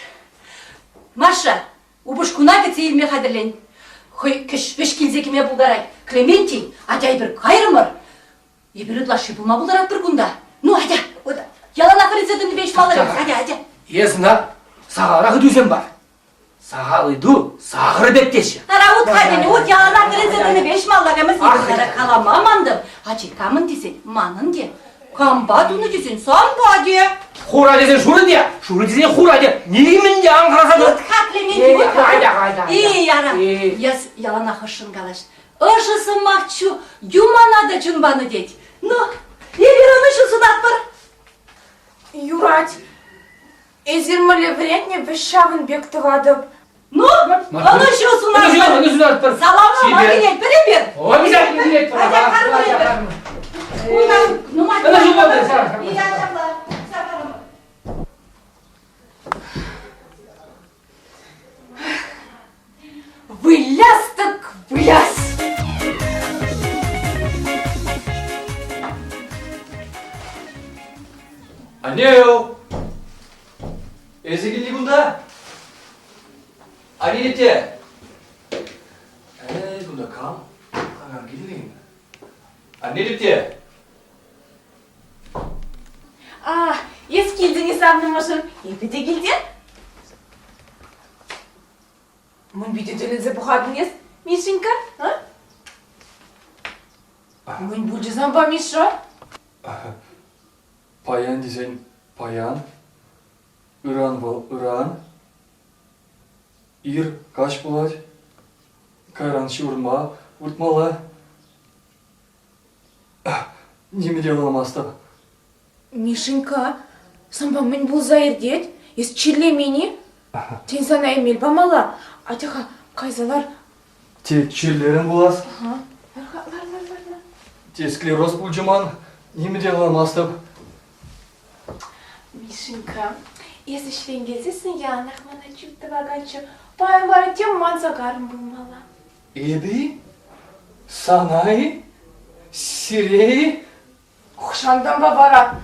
Маша, упӑшкуна кӗтсе илме хатӗрлен. Хӑй кӗҫ-вӗҫ килсе кӗме пултарать. Клементий, атя эпир кайрӑмӑр. Эпир ытлашши пулма пултаратпӑр кунта. Ну, атя, яланах вӗренсе тӑнипе ӗҫ палӑрать. Атя, атя. Эс ӑна сахалрах ыйтусем пар. Сахал ыйту сахӑр пек теҫҫӗ. Ара, ут хатӗн, ут яланах вӗренсе тӑнипе ӗҫ малла каймасть. Калама мантӑм. Ачи камӑн тесен, манӑн те. Кампа тунӑ тесен, санпа те. Хура тесен шурӑ те, шурӑ тесен хура те. Нимӗн те ан хӑраса тӑр. Ут хаклемен, ут Эй, ара, эс яланах ӑшшӑн калаҫ. Ӑшӑ сӑмах чу юмана та чун панӑ тет. Ну, эпир ӑнӑҫу сунатпӑр. Юрать. Эсир мӗнле вӗрентнӗ, вӗҫ ҫавӑн пек тӑватӑп. Ну, ӑнӑҫу сунатпӑр. Саламлама килетпӗр эпир. Обязательно килетпӗр. Атя, кармӑр эпир. Унтан нумай Ӑнӑҫу пултӑр. Ия, ҫапла. Выляс-тӑк выляс! Аннею! Эсӗ килни кунта? Анне Эй, кунта кам? Кам килнӗ? Анне те! А, эс килтӗн-и савнӑ мӑшӑр? Эпӗ те килтӗм. Мӗн питӗ тӗлӗнсе пӑхатӑн эс, Мишенька, а? Мӗн пулчӗ санпа, Миша? Паян тесен паян, ыран вӑл ыран, ир каҫ пулать, кайран ҫывӑрма выртмалла. Ниме те каламастӑп. Мишенька, санпа мӗн пулса иртет? Эс чирлемен-и? Тен, сана эмел памалла? Атя-ха, кайса лар. Те чирлерӗм пулас. Ага. Лар-ха, лар, лар, лар, лар. Те склероз пулчӗ ман, нимӗн те каламастӑп. Мишенька, эсӗ ӗҫрен килсессӗн яланах мана чӳк тӑваканччӗ. Паян вара тем манса карӑм пулмалла. Эпӗ-и? Сана-и? Сире-и? Хӑҫантанпа вара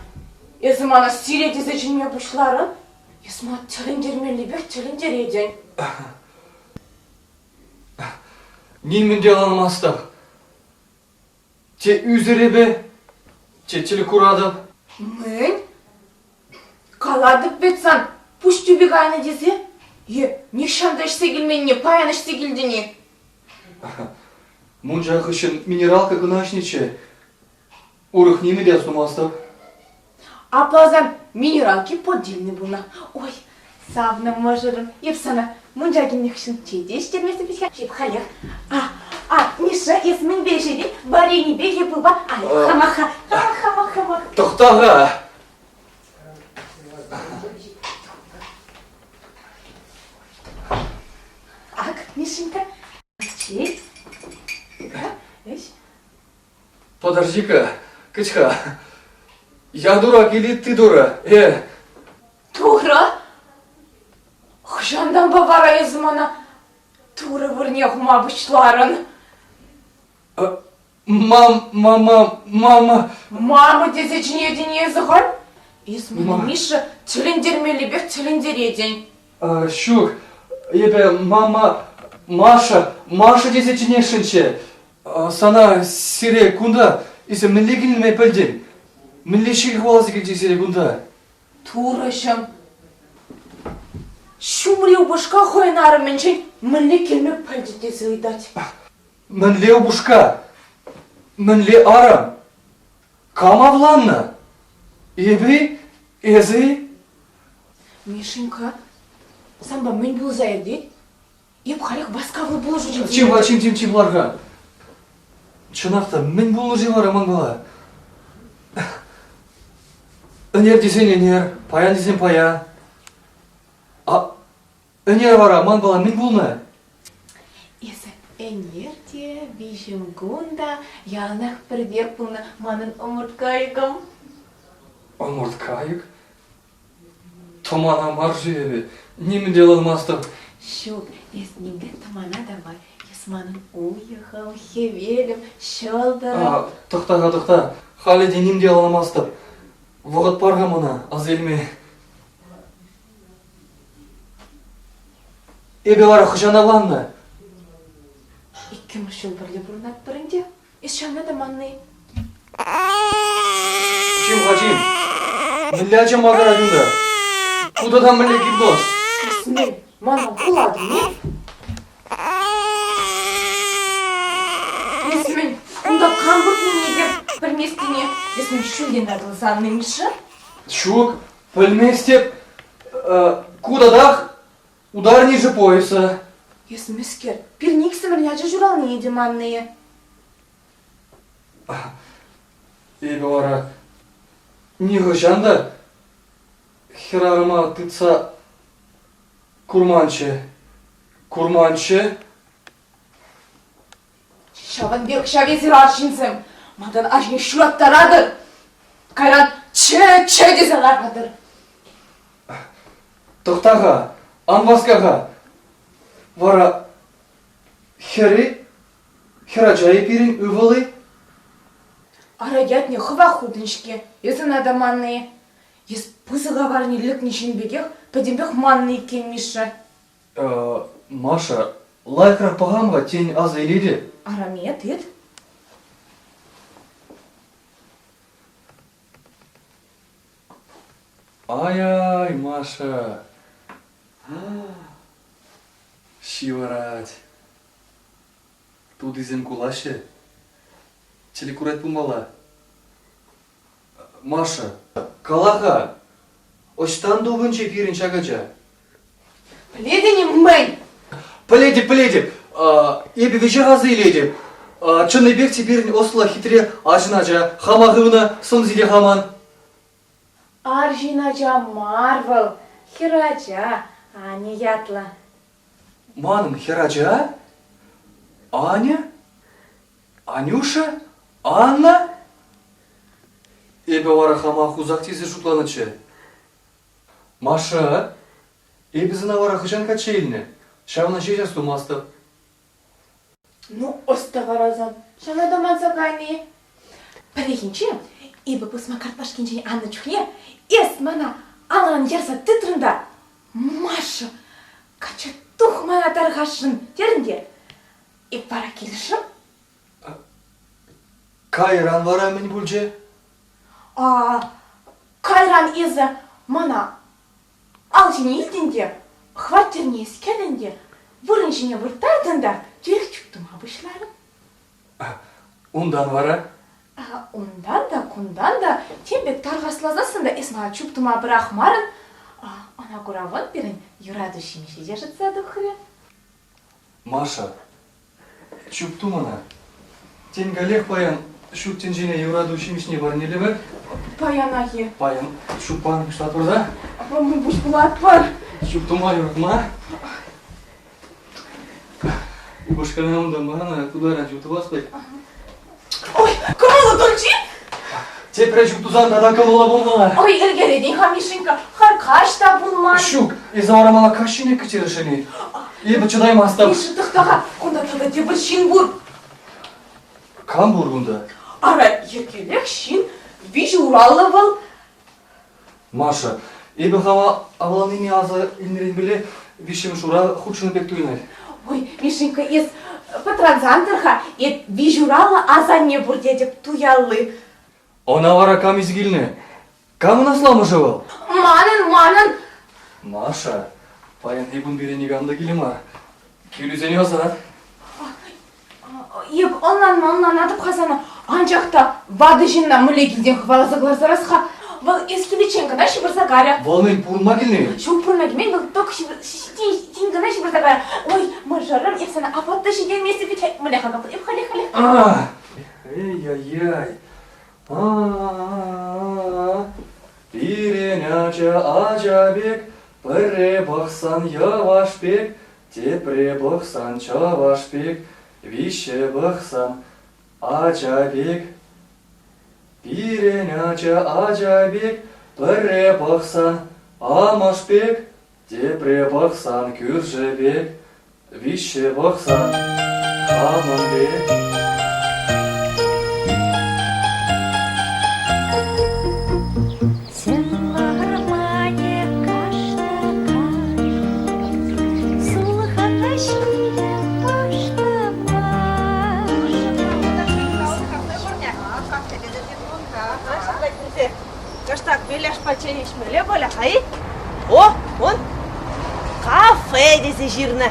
эсӗ мана сире тесе чӗнме пуҫларӑн? Эс мана тӗлӗнтермеллипех тӗлӗнтеретӗн. Нимӗн те ӑнланмастӑп. Те ӳсӗр эпӗ, те тӗл куратӑп. Мӗн? Калатӑп вӗт сан, пуҫ тӳпи кайнӑ тесе. Е нихҫан та ӗҫсе килменне паян ӗҫсе килтӗн-и? Мунча хыҫҫӑн минералка кӑна ӗҫнӗччӗ. Урӑх нимӗн те астумастӑп. Апла минералки поддельный пулнӑ. Ой, савнӑ мӑшӑрӑм, эп сана мунча килнӗ хыҫҫӑн чей те ӗҫтерместӗп вӗт-ха. Эп халех. А, а, Миша, эс мӗнпе ӗҫетӗн? Варенипе е пылпа? Ай, хамах-ха, хамах, хамах, хамах. Тӑхта-ха! Ак, Мишенька, чей. Ӗҫ. Подожди-ка, кӗт-ха. Я дурак или ты дура? Э! Турӑ? Хӑҫантанпа вара эсӗ мана Турӑ вырне хума пуҫларӑн? Мам, мама, мама. Мама тесе чӗнетӗн эсӗ халь? Эс мана, Миша, тӗлӗнтермеллипех тӗлӗнтеретӗн. Ҫук, эпӗ мама, Маша, Маша тесе чӗнесшӗнччӗ. Сана, сире кунта эсӗ мӗнле килнине пӗлтӗн? Мӗнле ҫил хӑваласа килчӗ сире кунта? Турӑҫӑм! Ҫумри упӑшка хӑйӗн арӑмӗнчен мӗнле килме пӗлтӗ тесе ыйтать. Мӗнле упӑшка? Мӗнле арӑм? Кам авланнӑ? Эпӗ-и? Эсӗ-и? Мишенька, санпа мӗн пулса иртет? Эп халех васкавлӑ пулӑшу чӗнсе Чим, чим, чим, чим, лар-ха. Чӑнах та, мӗн пулнӑ-ши вара манпала? Ӗнер тесен ӗнер, паян тесен паян. А ӗнер вара манпала мӗн пулнӑ? Эсӗ ӗнер те, виҫӗм кун та яланах пӗр пек пулнӑ манӑн ӑмӑрткайӑкӑм. Ӑмӑрткайӑк? Тӑмана мар-ши эпӗ? Нимӗн те ӑнланмастӑп. Ҫук, эс нимле тӑмана та мар. Эс манӑн уйӑхӑм, хӗвелӗм, ҫӑлтӑрӑм. А, тӑхта-ха, тӑхта. Халӗ те ним те ӑнланмастӑп. Вӑхӑт пар-ха мана аса илме. Эпӗ вара хӑҫан авланнӑ? Иккӗмӗш ҫул пӗрле пурӑнатпӑр ӗнтӗ. Эс ҫавна та маннӑ-и? Чим-ха, чим. Мӗнле ача макӑрать унта? Ку тата мӗнле гипноз? Эс мӗн, мана вулатӑн-и? Эс мӗн, унта кам выртнине те пӗлместӗн-и? Эс мӗн ҫӳлтен татӑлса аннӑ, Миша? Ҫук, пӗлместӗп. Ку татах Удар ниже пояса. Эс мӗскер, пирӗн иксӗмӗрӗн ача ҫуралнине те маннӑ-и? Эпӗ вара нихӑҫан та хӗрарӑма тытса курманччӗ. Курманччӗ. Ҫавӑн пек ҫав эсир арҫынсем. Малтан арҫын ҫураттаратӑр, кайран чӗ-чӗ тесе ларатӑр. Тӑхта-ха, ан васка-ха. Вара хӗр-и, хӗрача-и пирӗн ывӑл-и? Ара ятне хӑвах хутӑн-ҫке, эс ӑна та маннӑ-и? Эс пысӑк аварине лекнӗ ҫын пекех пӗтӗмпех маннӑ иккен, Миша. Маша, лайӑхрах пӑхам-ха, тен, аса илет-и? Араме, тыт. Ай-ай, Маша. Ҫывӑрать. Тутисем кулаҫҫӗ. Чӗлӗк курать пулмалла. Маша, кала-ха, ӑҫтан тупӑнчӗ пирӗн ҫак ача? Пӗлетӗн-и мӗн? Пӗлетӗп, пӗлетӗп. Эпӗ веҫех аса илетӗп. Чӑннипех те пирӗн ӑслӑ, хитре арҫын ача. Хама хывнӑ, сӑмси те хаман. Арҫын ача мар вӑл, хӗрача, Аня ятлӑ. Манӑн хӗрача? Аня? Анюша? Анна? Эпӗ вара хама хусах тесе шутланӑччӗ. Маша, эпӗ сана вара хӑҫан качча илнӗ? Ҫавна ҫеҫ астумастӑп. Ну, ӑста вара сан. Ҫавна та манса кайнӑ-и? Пӗррехинче эпӗ пусма картлашкинчен аннӑ чухне эс мана алран ярса тытрӑн та Маша, качча тух мана тархасшӑн терӗн те эп вара килӗшрӗм. Кайран вара мӗн пулчӗ? А, кайран эсӗ мана ал ҫине илтӗн те, хваттерне эс кӗтӗн те, вырӑн ҫине вырттартӑн та тӳрех чуптума пуҫларӑн. Унтан вара? Унтан та, кунтан та тем пек тархасласассӑн та эс мана чуптума пӑрахмарӑн. Ӑна кура вӑт пирӗн юрату ҫимӗҫӗ те шӑтса тухрӗ. Маша, чупту мана. Тен, каллех паян ҫут тӗнчене юрату ҫимӗҫне парнелӗпӗр? Паянах-и? Паян чуппан пуҫлатпӑр та. Апа мы пуҫлатпӑр. Чуптума юратма. Упӑшкана унта мана тутаран чуптӑвас пек. Ой, кӑмӑлу тулчи? Тепре чуптусан тата кӑмӑллӑ пулмалла. Ой, ӗлкӗретӗн-ха, Мишенька, харкаш та пулман. Ҫук, эсӗ вара мана каҫченех кӗтересшӗн-и? Эпӗ чӑтаймастӑп. Миша, тӑхта-ха, кунта тата тепӗр ҫын пур. Кам пур кунта? Ара, йӗркеллех ҫын, виҫ ураллӑ вӑл. Маша, эпӗ хама авланнине аса илнӗренпеле виҫҫӗмӗш ура хутшӑннӑ пек туйӑнать. Ой, Мишенька, эс пӑтрансан тӑр-ха, эп виҫ ураллӑ асанне пур тетӗп, туялли. Ӑна вара кам илсе килнӗ? Камӑн асламӑшӗ вӑл? Манӑн, манӑн! Маша, паянхи кун пире никам та килӗ мар. Килӳсене ӑсат. Эп ӑнланма ӑнланатӑп-ха сана, анчах та ватӑ ҫынна мӗнле килтен хӑваласа кӑларсарас-ха? Вӑл эс киличчен кӑна ҫывӑрса карӗ. Вӑл мӗн, пурӑнма килнӗ-и? Ҫук, пурӑнма килмен, вӑл тӑк тин кӑна ҫывӑрса карӗ. Ой, мӑшӑрӑм, эп сана апат та ҫитерместӗп вӗт. Мӗнле-ха капла? Эп халех, халех. Эй-яй-яй. А-а-а. Пирӗн ача ача пек, пӗрре пӑхсан йӑваш пек, Тепре пӑхсан чӑваш пек, виҫҫе пӑхсан ача пек. Пирӗн ача ача пек, пӗрре пӑхсан амӑш пек, тепре пӑхсан кӳршӗ пек, виҫҫе пӑхсан хамӑн пек. Сӗм вӑрманӗ каш-та-каш, Сулхӑнра ҫилӗ паш-та-паш. Кӑштах беляшпа чей ӗҫмелле пулӗ-ха-и? О, он кафе тесе ҫырнӑ.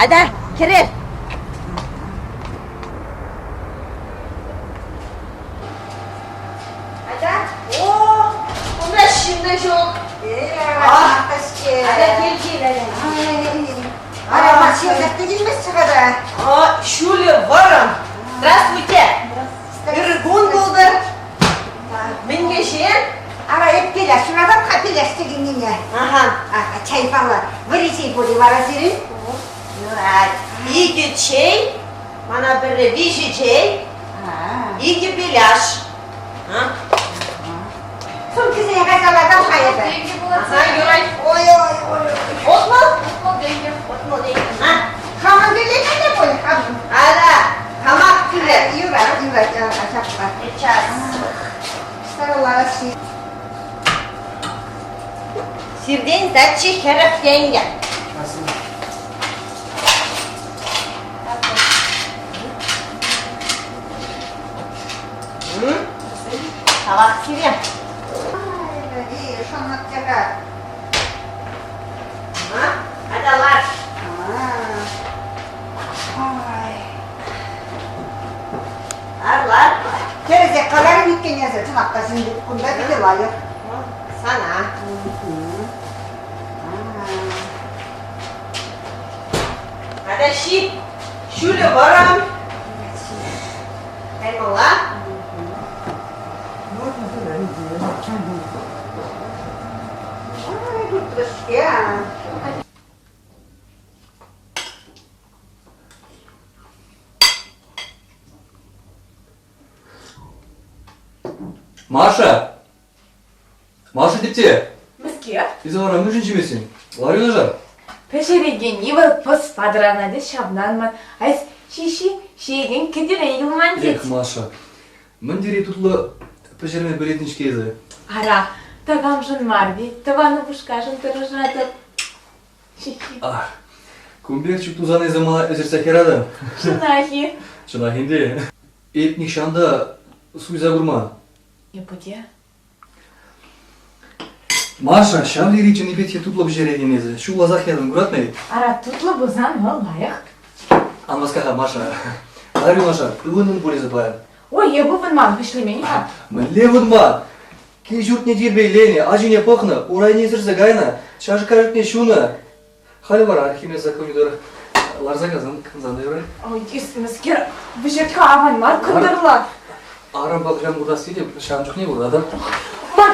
Атя, кӗрер. Атя. О, унта ҫын та ҫук. Атя, кил, кил, атя. Ара, машина та килмест-ха та. О, ҫулӗ вӑрӑм. Здравствуйте. Ырӑ кун пултӑр. Мӗнле ҫын? Ара, эп пиляш юратап-ха пиляш текеннине. Ага. Чай паллӑ. Вӗри чей пур-и вара сирӗн? Юрать. Икӗ чей, мана пӗрре виҫӗ чей, икӗ беляш. Сумкисене кайса лартам-ха эпӗ. Ага, юрать. Ой-ой-ой. Отмыл? Отмыл деньги. Отмыл деньги. На. Хамӑн килет те пуль, хамӑн. Ара, хамах килет. Юрать, юрать, ҫапла. Сейчас. Старалась. Сиртен саччи 40 тенкӗ. Спасибо. Тавах сире. Шӑнӑр Атя лар. Лар, лар. Тӗрӗсех каларӑм иккен эсӗ. Чӑнах та ҫын кунта питӗ лайӑх. Сана. Атя ҫи. Ҫулӗ вӑрӑм. Каймалла. Ой, тутлӑ-ҫке. Маша! Маша тете! Мӗскер? Эсӗ вара мӗншӗн ҫиместӗн? Лар юнашар. Пӗҫерекенни вӑл пӑспа тӑранать, ҫавна ман. Ай, ҫи-ҫи, ҫиекен кӗтӳрен юлман тет. Эх, Маша, мӗн тери тутлӑ пӗҫерме пӗлетӗн-ҫке эсӗ. Ара, такамшӑн мар вӗт, тӑван упӑшкашӑн тӑрӑшатӑп. Ах, кун пек чуп тусан эсӗ мана ӗсӗрсе хӗратӑн. Чӑнах-и? Чӑнах ӗнтӗ. Эп нихҫан та суйса курман. Эпӗ те. Маша, ҫав тери чӑннипе те тутлӑ пӗҫеретӗн эсӗ. Ҫулласах ятӑн, куратна-и? Ара, тутлӑ пулсан вӑл лайӑх. Ан васка-ха, Маша. Ларю, Маша, ывӑннӑн пуль эсӗ паян. Ой, эпӗ ывӑнман, вӗҫлемен-ха. Мӗнле ывӑнман? Кил-ҫуртне тирпейленӗ, ачине пӑхнӑ, урайне сӗрсе кайнӑ, чашӑк-кашӑкне ҫунӑ. Халӗ вара Архимед законӗ тӑрӑх ларса кайсан кӑнсан та юрать. Ой, ӳснӗскер, вӗҫерт-ха аван мар кӑнтӑрла. Арӑмпа хӑҫан курасси те ҫавӑн чухне куратӑр. Ман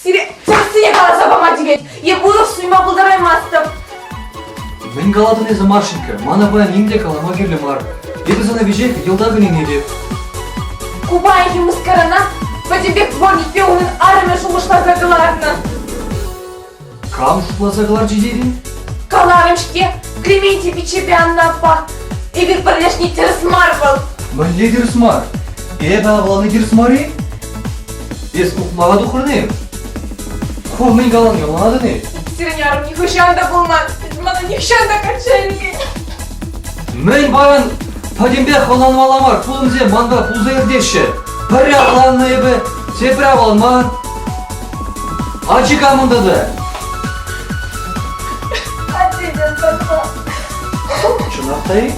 сире тӗрӗссине каласа пама тивет. Эп урӑх суйма пултараймастӑп. Мӗн калатӑн эсӗ, Машенька? Мана паян ним те калама кирлӗ мар. Эпӗ сана веҫех йӑлтах ӗненетӗп. Ку паянхи мыскарана пӗтӗмпех дворникпе унӑн арӑмӗ шухӑшласа кӑларнӑ. Кам шутласа кӑларчӗ тетӗн? Каларӑм-ҫке, Клементий пиччепе Анна аппа. Эпир пӗрлешни тӗрӗс мар вӑл. Мӗнле тӗрӗс мар? Эпӗ авланни тӗрӗс мар-и? Эс ухмаха тухрӑн-и? Ху мӗн каланине ӑнланатӑн-и? Сирӗн арӑм нихӑҫан та пулман. Мана нихҫан та качча илмен. Мӗн паян пӗтӗмпех ӑнланмалла мар пулӑмсем манпа пулса иртеҫҫӗ. Пӗрре авланнӑ эпӗ, тепре авланман. Ачи камӑн тата? Аттенен патша. Чӑнах та-и?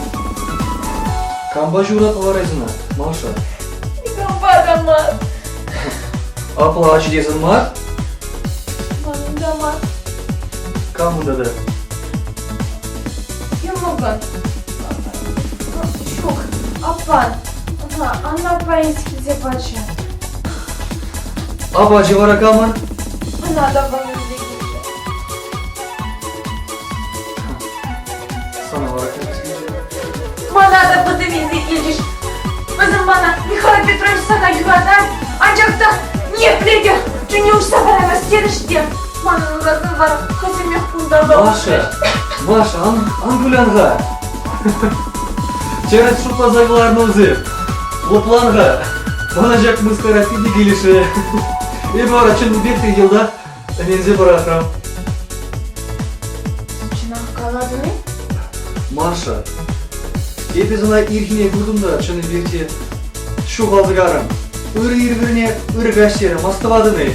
Кампа ҫуратнӑ вара эс ӑна, Маша? Никампа та мар. Апла ачи тесен мар? Манӑн та мар. Камӑн тата? Йӑмӑкӑн. Ҫук, аппан. Ӑна Анна аппа илсе килсе пачӗ. Апачӗ вара камӑн? Ӑна та вӑл илсе килчӗ. Сана вара кам илсе килчӗ? Мана та вӗсем илсе килчӗҫ. Вӗсем мана Михаил Петрович сана юратать, анчах та ниепле те чунне уҫса параймасть терӗҫ те. Манӑн урасем вара хӑйсемех кунта Маша, Маша, ан, ан кулян-ха. Тӗрӗс шутласа кӑларнӑ вӗсем. Лӑплан-ха. Мана ҫак мыскара питӗ килӗшрӗ. Эпӗ вара чӑннипех те йӑлтах ӗненсе пӑрахрӑм. Чӑнах калатӑн-и? Маша, эпӗ сана ирхине куртӑм та чӑннипех те ҫухалса карӑм. Ырӑ ир вырӑнне ырӑ каҫ терӗм, астӑватӑн-и?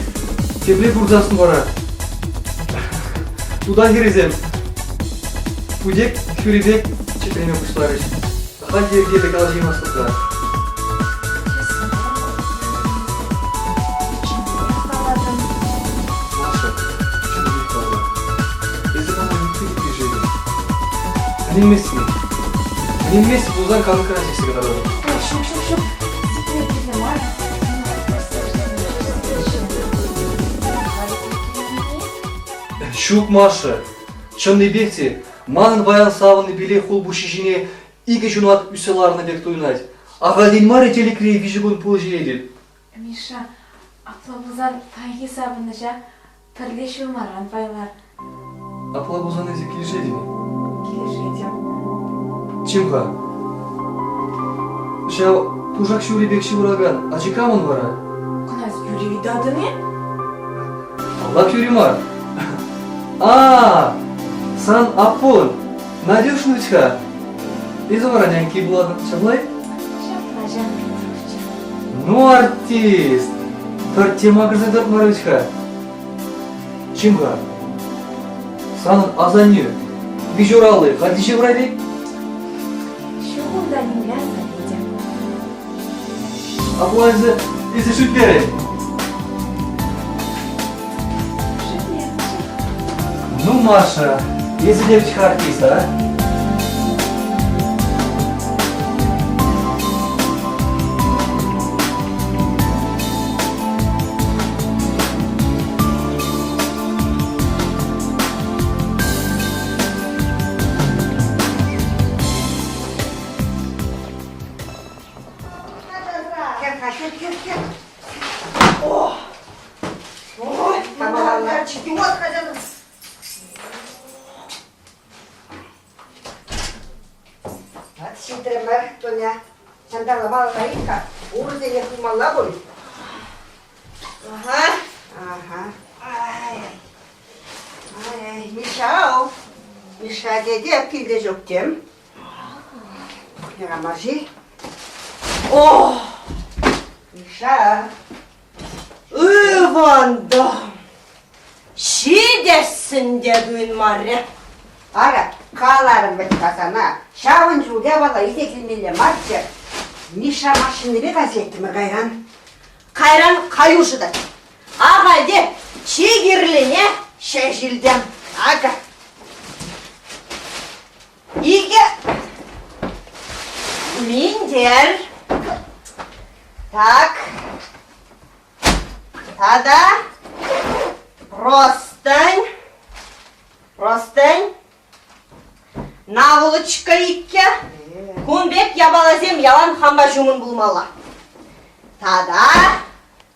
Тепле курсассӑн вара. Тута хӗрӗсем путек хӳри пек чӗтреме пуҫларӗҫ. Халь йӗркеллӗ калаҫаймастӑп-ха. Маша, чӑннипех калатӑп. Эсӗ мана нипле те килӗшетӗн. Ӗненместӗн-и? Ӗненместӗн пулсан калӑкран сиксе кӑтартатӑп. Ҫук, ҫук, ҫук. Сикме кирлӗ мар. Ҫук, Маша, чӑннипех те, манӑн паян савӑннипеле хулпуҫҫи ҫине икӗ ҫунат ӳссе ларнӑ пек туйӑнать. Ахальтен мар-и тӗлӗкре виҫӗ кун пыл ҫиетӗп. Миша, апла пулсан паянхи савӑнӑҫа пӗрле ҫурмаран пайлар. Апла пулсан эсӗ килӗшетӗн-и? Килӗшетӗп. Чим-ха. Ҫав кушак ҫури пек ҫывӑракан ачи камӑн вара? Кӑна Юрий ыйтатӑн-и? Паллах, Юрий мар. А, сан аппун, Надюшӑн вӗт-ха. Эсӗ вара няньки пулатӑн, ҫапла-и? Ҫапла ҫав, Петрович. Ну, артист! Пӗртте макӑрса тӑртмарӗ вӗт-ха. Чим-ха, санӑн асаннӳ виҫ уралли халь те ҫывӑрать-и? Ҫук унта нимле асанне те. Апла эсӗ, эсӗ шӳтлерӗн. Ну, Маша, эсӗ те вӗт-ха артист, а? Кӗр-ха, кӗр, кӗр, кӗр. О! Ой, идиот хотя Вот ҫитрӗмӗр, Тоня. Ҫанталӑк малалла-и-ха? Урӑсене хывмалла пуль. Ага. Ага. Ай. Ай, Миша, Миша тете килте ҫук тем. Ярамаши. О! Миша. Ывӑнтӑм. Ҫитессӗн те туйӑнмарӗ. Ара, каларӑм вӗт-ха сана, ҫавӑн чул япала илсе килмелле марччӗ. Миша машинипе кайса еттӗмӗр кайран. Кайран каю шӑтать. Ахальте чи кирлине ҫеҫ илтӗм. Акӑ. Икӗ минтер. Так. Тата простынь. Простынь. Наволочка иккӗ. Кун пек япаласем ялан хампа ҫумӑн пулмалла. Тата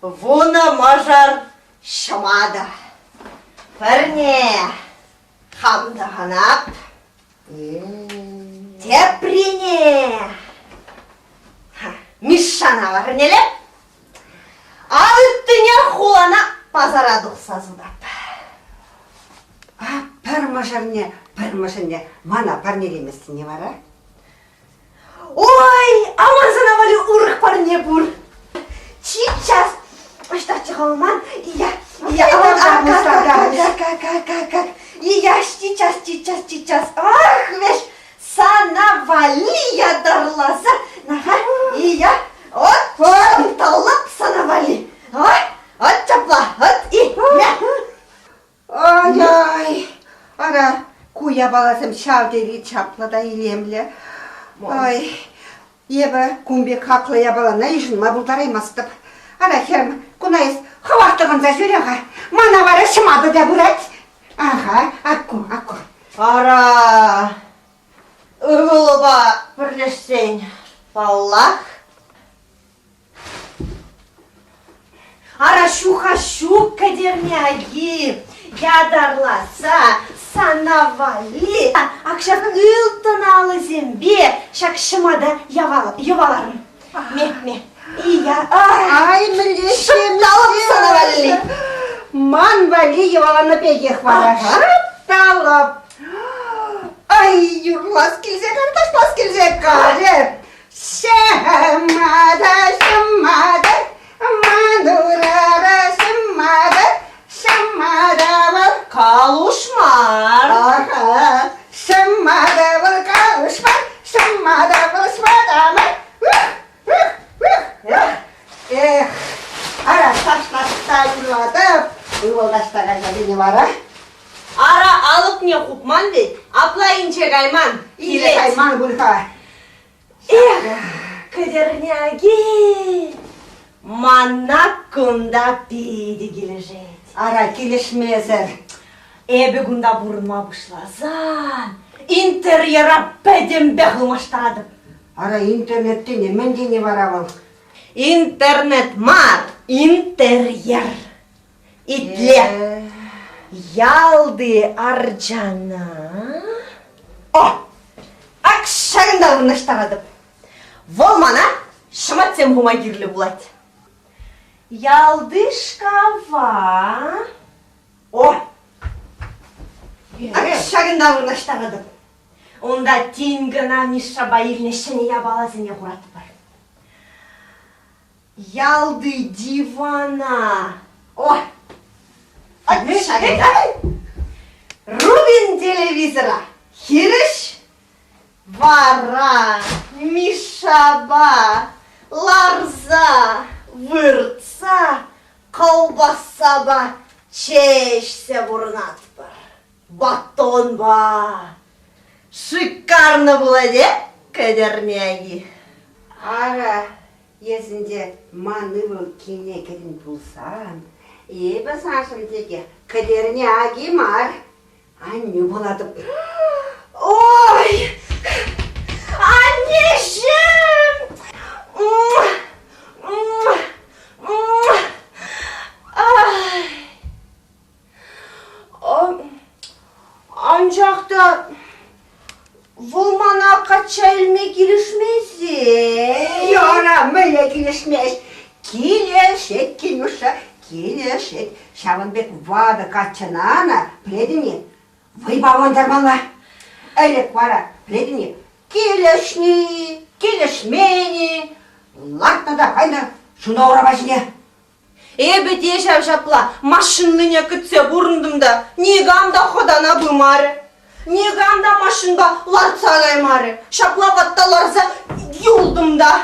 вунӑ мӑшӑр ҫӑматӑ. Пӗрне хам тӑхӑнап, теприне Мишшана парнелеп, а ыттине хулана пасара тухса сутап. А пӗр мӑшӑрне, пӗр мӑшӑрне мана парнелеместӗн-и вара? Ой, а ман сана валли урӑх парне пур. Сейчас. Ӑҫтаччӗ-ха вӑл ман? Я, я, а, как, как, как, как, как, как. И я сейчас, сейчас, сейчас. Ах, весь сана валли ятарласа. Наха, и я вот талап сана валли. А, вот чапла, вот и мя. Ай-ай, ара, ку япаласем ҫав тери чаплӑ та илемлӗ. Ай, эпӗ кун пек хаклӑ япалана йышӑнма пултараймастӑп. Ара, хӗрӗм, куна эс хӑвах тӑхӑнса ҫӳре-ха. Мана вара ҫӑматӑ та пырать. Аха, акку, акку. Ара, ывӑлупа пӗрлешсен, паллах. Ара ҫуха ҫук кӗтерне аки, ятарласа сана валли ак ҫак ылтӑн алӑсемпе ҫак ҫӑмата йӑваларӑм. Ме, ме. Ия, ай, мӗнле Шӑпталӑп сана валли. Ман валли йӑваланӑ пекех вара. Шӑпталӑп. Ай, юрлас килсе кар, килсе карӗ. Ҫӑмата, ҫӑмата, ман урара ҫӑмата, ҫӑмата вӑл калуш мар. Аха, ҫӑмата вӑл калуш мар, ҫӑмата вӑл ҫӑмата мар. Эх, ара ташлатса юрлатӑп, ывӑл таҫта кайса кӗнӗ вара. Ара алӑкне хупман вӗт, апла инҫе кайман. Инҫе кайман пуль-ха. Эх, кӗтерняки, мана кунта питӗ килӗшет. Ара, килӗшмесӗр. Эпӗ кунта пурӑнма пуҫласан интерьера пӗтӗмпех ылмаштаратӑп. Ара, интернет тени мӗн тени вара вӑл? Интернет мар, интерьер. Итле. Ялти арчана... О! Ак ҫакӑнта вырнаҫтаратӑп. Вӑл мана ҫӑматсем хума кирлӗ пулать. Ялти шкафа... О! Ҫакӑнта вырнаҫтаратӑп. Унта тин кӑна Мишшапа илнӗ ҫӗнӗ япаласене хуратпӑр. Ялти дивана. О! Ҫакӑнта Рубин телевизора хирӗҫ вара Мишшапа ларса выртса колбасапа чей ӗҫсе пурӑнатпӑр. Батонпа. Шикарно пулать, э, кӗтерне Ара, эс ӗнтӗ ман ывӑл килне кӗтӗн пулсан, эпӗ саншӑн текех кӗтерне аки мар, аннӳ пулатӑп. Ой, аннеҫӗм! Ай! Анчах та вӑл мана качча илме килӗшмесен. Яра, мӗнле килӗшмест? Килӗшет, Кирюша, килӗшет. Ҫавӑн пек ватӑ каччӑна ӑна, пӗлетӗн-и, вӑйпа авлантармалла. Ӗлӗк вара, пӗлетӗн-и, килӗшни, килӗшмен-и, лартнӑ та кайнӑ ҫуна урапа ҫине. Эпӗ те ҫав ҫапла машиннине кӗтсе пурӑнтӑм та никам та хӑтана пымарӗ. Никам та машинпа лартса каймарӗ. Ҫапла ватта ларса юлтӑм та.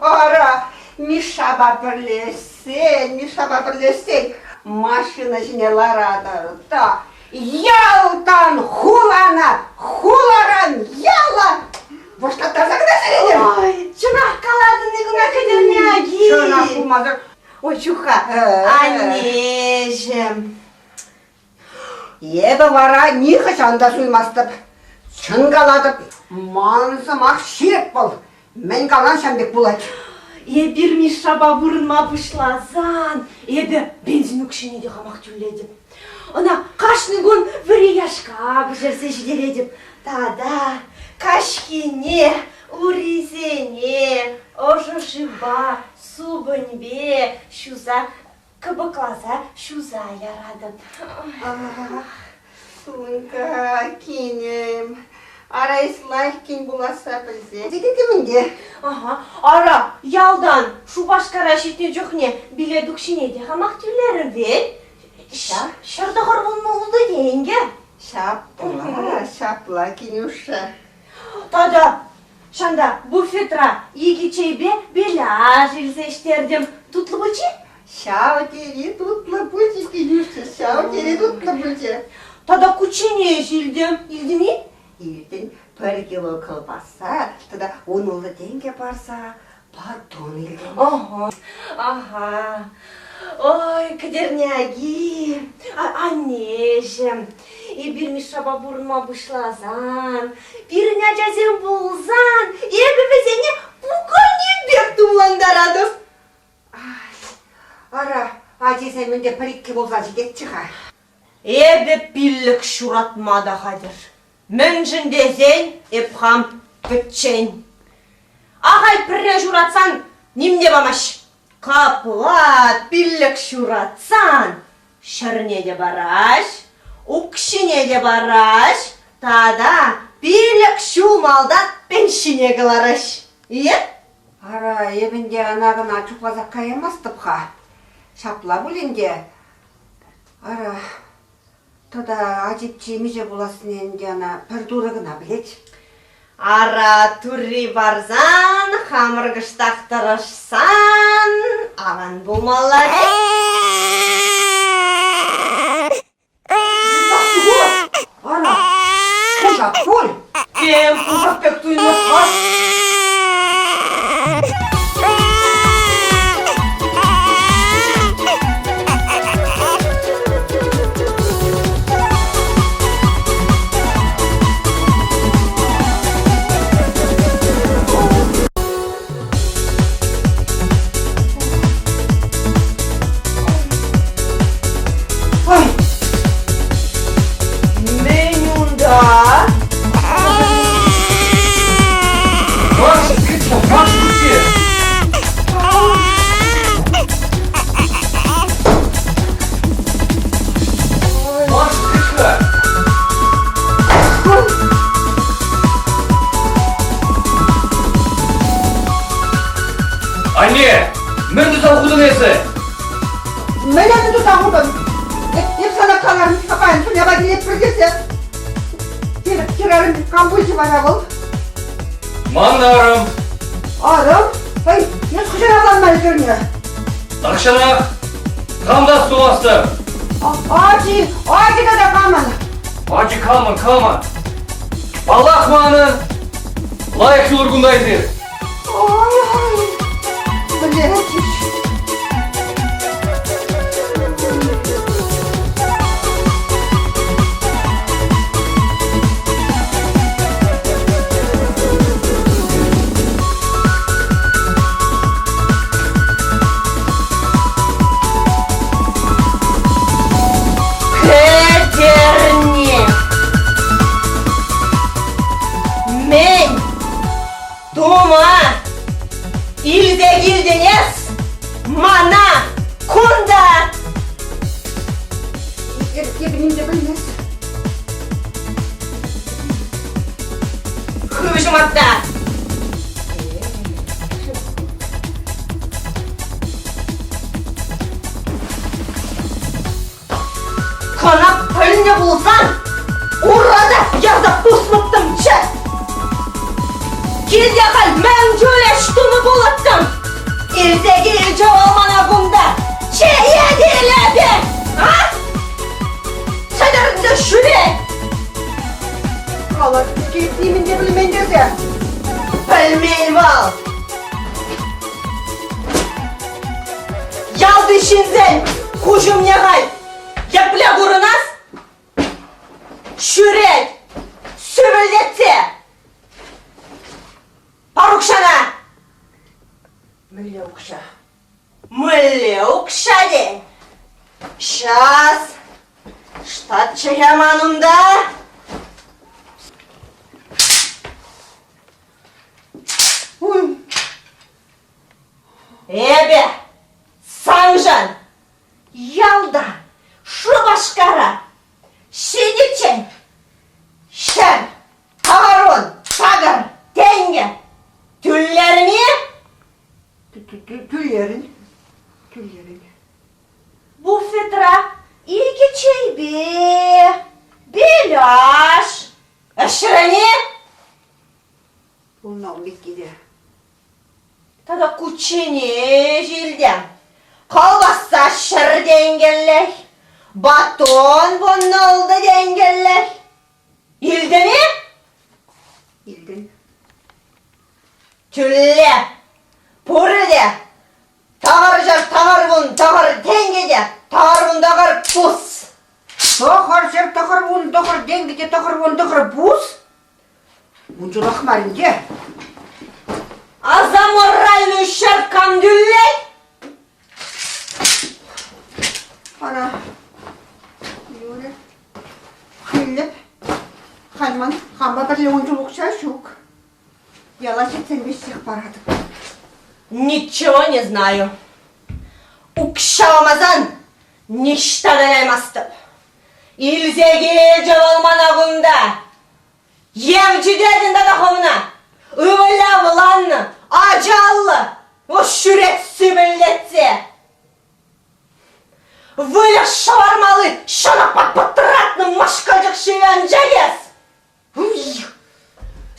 Ара, Мишшапа пӗрлешсен, Мишшапа пӗрлешсен машина ҫине ларатӑр та ялтан хулана, хуларан яла вӑштаттарса кӑна ҫӳретӗр. Ой, чӑнах калатӑн-и кӑна кӗтерне аки? Чӑнах пулмасӑр. Ой, чуха, аннеҫӗм. Эпӗ вара нихӑҫан та суймастӑп. Чӑн калатӑп, ман сӑмах ҫирӗп вӑл. Мӗн калан ҫавӑн пек пулать. Эпир Мишшапа пурӑнма пуҫласан эпӗ бензин укҫине те хамах тӳлетӗп. Ӑна кашни кун вӗри яшка пӗҫерсе ҫитеретӗп. Тата каҫхине урисене ӑшӑ шывпа, супӑньпе ҫуса кӑпӑкласа ҫуса яратӑп. Сунька, кинӗм, ара эс лайӑх кин пуласса пӗлсе тетӗм ӗнтӗ. Ага, ара, ялтан Шупашкара ҫитнӗ чухне билет укҫине те хамах тӳлерӗм вӗт. 196 тенкӗ. Ҫапла, ҫапла, Кинюша. Тата ҫанта буфетра икӗ чейпе беляш илсе ӗҫтертӗм. Тутлӑ пулчӗ? Ҫав тери тутлӑ пулчӗ, Килюша, ҫав тери тутлӑ пулчӗ. Тата кучченеҫ илтӗм. Илтӗн-и? Илтӗн. Пӗр кило кӑлпасса тата 16 тенкӗ парса батон илтӗн. Ага, ага. Ой, кӗтерне аки, аннеҫӗм, эпир Мишшапа пурӑнма пуҫласан, пирӗн ачасем пулсан, эпӗ вӗсене пукане пек тумлантаратӑп. Ара, ачисем ӗнтӗ пӗр-иккӗ пулса ҫитетчӗ-ха. Эпӗ пиллӗк ҫуратма та хатӗр. Мӗншӗн тесен эп хам пӗччен. Ахаль пӗрре ҫуратсан ним те памасть. Капла пиллӗк ҫуратсан ҫӗрне те параҫ, укҫине те параҫ тата пилӗк ҫул малтан пенсине кӑлараҫ. Е? Ара, эп ӗнтӗ ӑна-кӑна чухласах каяймастӑп-ха. Ҫапла пуль ӗнтӗ. Ара, тата ачипчи миҫе пулассине ӗнтӗ ӑна пӗр турӑ кӑна пӗлет. Ара, турри парсан, хамӑр кӑштах тӑрӑшсан аван пулмалла вӗт. Ара, кушак пуль. Тем кушак пек туйӑнать-ха. Мӗн ӗнтӗ туса хутӑн? Эп сана каларӑм, паян суляпа килетпӗр тесе. Хӗрарӑм кам пулчӗ вара вӑл? Ман арӑм. Арӑм? Эй, эс хӑҫан авланма ӗлкӗрнӗ? Тахҫанах хам та сумастӑп. Ачи, ачи тата камӑн? Ачи камӑн, камӑн? Паллах манӑн. Лайӑх юлӑр кунта эсир. Ой, блядь. Кӗтерне! Мӗн тума илсе килтӗн эс мана кунта? Эпӗ ним те пӗлмест. Хыв ҫӑмарта! Кӑна пӗлнӗ пулсан ура та ярса пусмӑттӑмччӗ. Килте халь мӗн чуль ӗҫ тунӑ пулӑттӑм. Илсе килчӗ вӑл мана кунта. Чее тилӗпе! А? Сӗтӗрнӗ ҫӳре! Калать, нимӗн те пӗлмен тесе. Пӗлмен вӑл. Ялти ҫынсен куҫ умне халь епле курӑнас? Ҫӳрет, сӳпӗлтетсе. Пар укҫана! Мӗнле укҫа? Мӗнле укҫа тен? Час штатчӗ-ха ман унта. Эпӗ саншӑн ялта, Шупашкара ҫитиччен ҫӗр, таварун, сакӑр тенкӗ тӳлерӗн-и? Тӳлерӗн. Тӳлерӗн. Буфетра икӗ чейпе, беляш, ӗҫрӗн-и? Пулнӑ ун пекки те. Тата кучченеҫ илтӗм. Колбаса 100 тенкӗллӗх, батон 16 тенкӗллӗх. Илтӗн-и? Илтӗн. Тӳле! Пурӗ те тӑхӑрҫӗр тӑхӑрвун тӑхӑр тенкӗ те тӑхӑрвун тӑхӑр пус. 900 99 тенкӗ те 99 пус? Ун чухлех мар ӗнтӗ. А за моральный ущерб кам тӳлет? Ара, Юрӗ, тӳлеп. Халь ман хампа пӗрле ун чул укҫа ҫук. Яла ҫитсен веҫех паратӑп. Ничего не знаю. Укҫа памасан ниҫта та каймастӑп. Илсе килчӗ вӑл мана кунта. Евчӗ тетӗн тата хӑвна. Ывӑлӗ авланнӑ, ачаллӑ, вӑл ҫӳрет сӳпӗлтетсе. Выльӑх шӑвармалли ҫӑнӑхпа пӑтратнӑ мӑшкӑлчӑк ҫивӗнчӗк эс.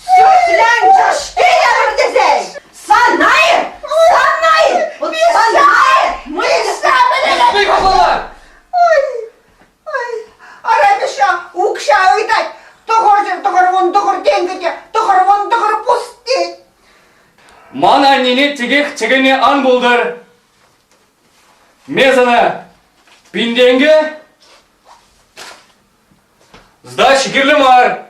Сӳсленчӗ-ҫке евӗр тесен! Сана-и? Сана-и? Вот сана-и? Ой, ой, ара Миша, укҫа ыйтать. Тӑхӑрҫӗр 99 тенкӗ те 99 пус тет. Ман аннене текех чӗкеме ан пултӑр. Ме сана пин тенкӗ, Сдача кирлӗ мар.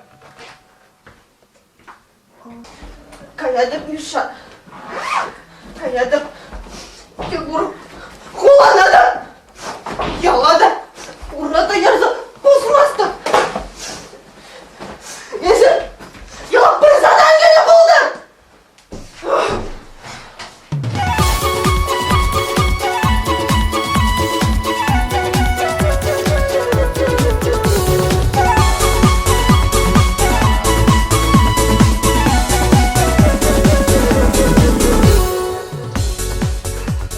Каятӑп, Миша. Каятӑп. Егор, хулана та, яла та, ура та ярса пусмастӑп. Эсӗ яла пырса та кӗнӗ пултӑр.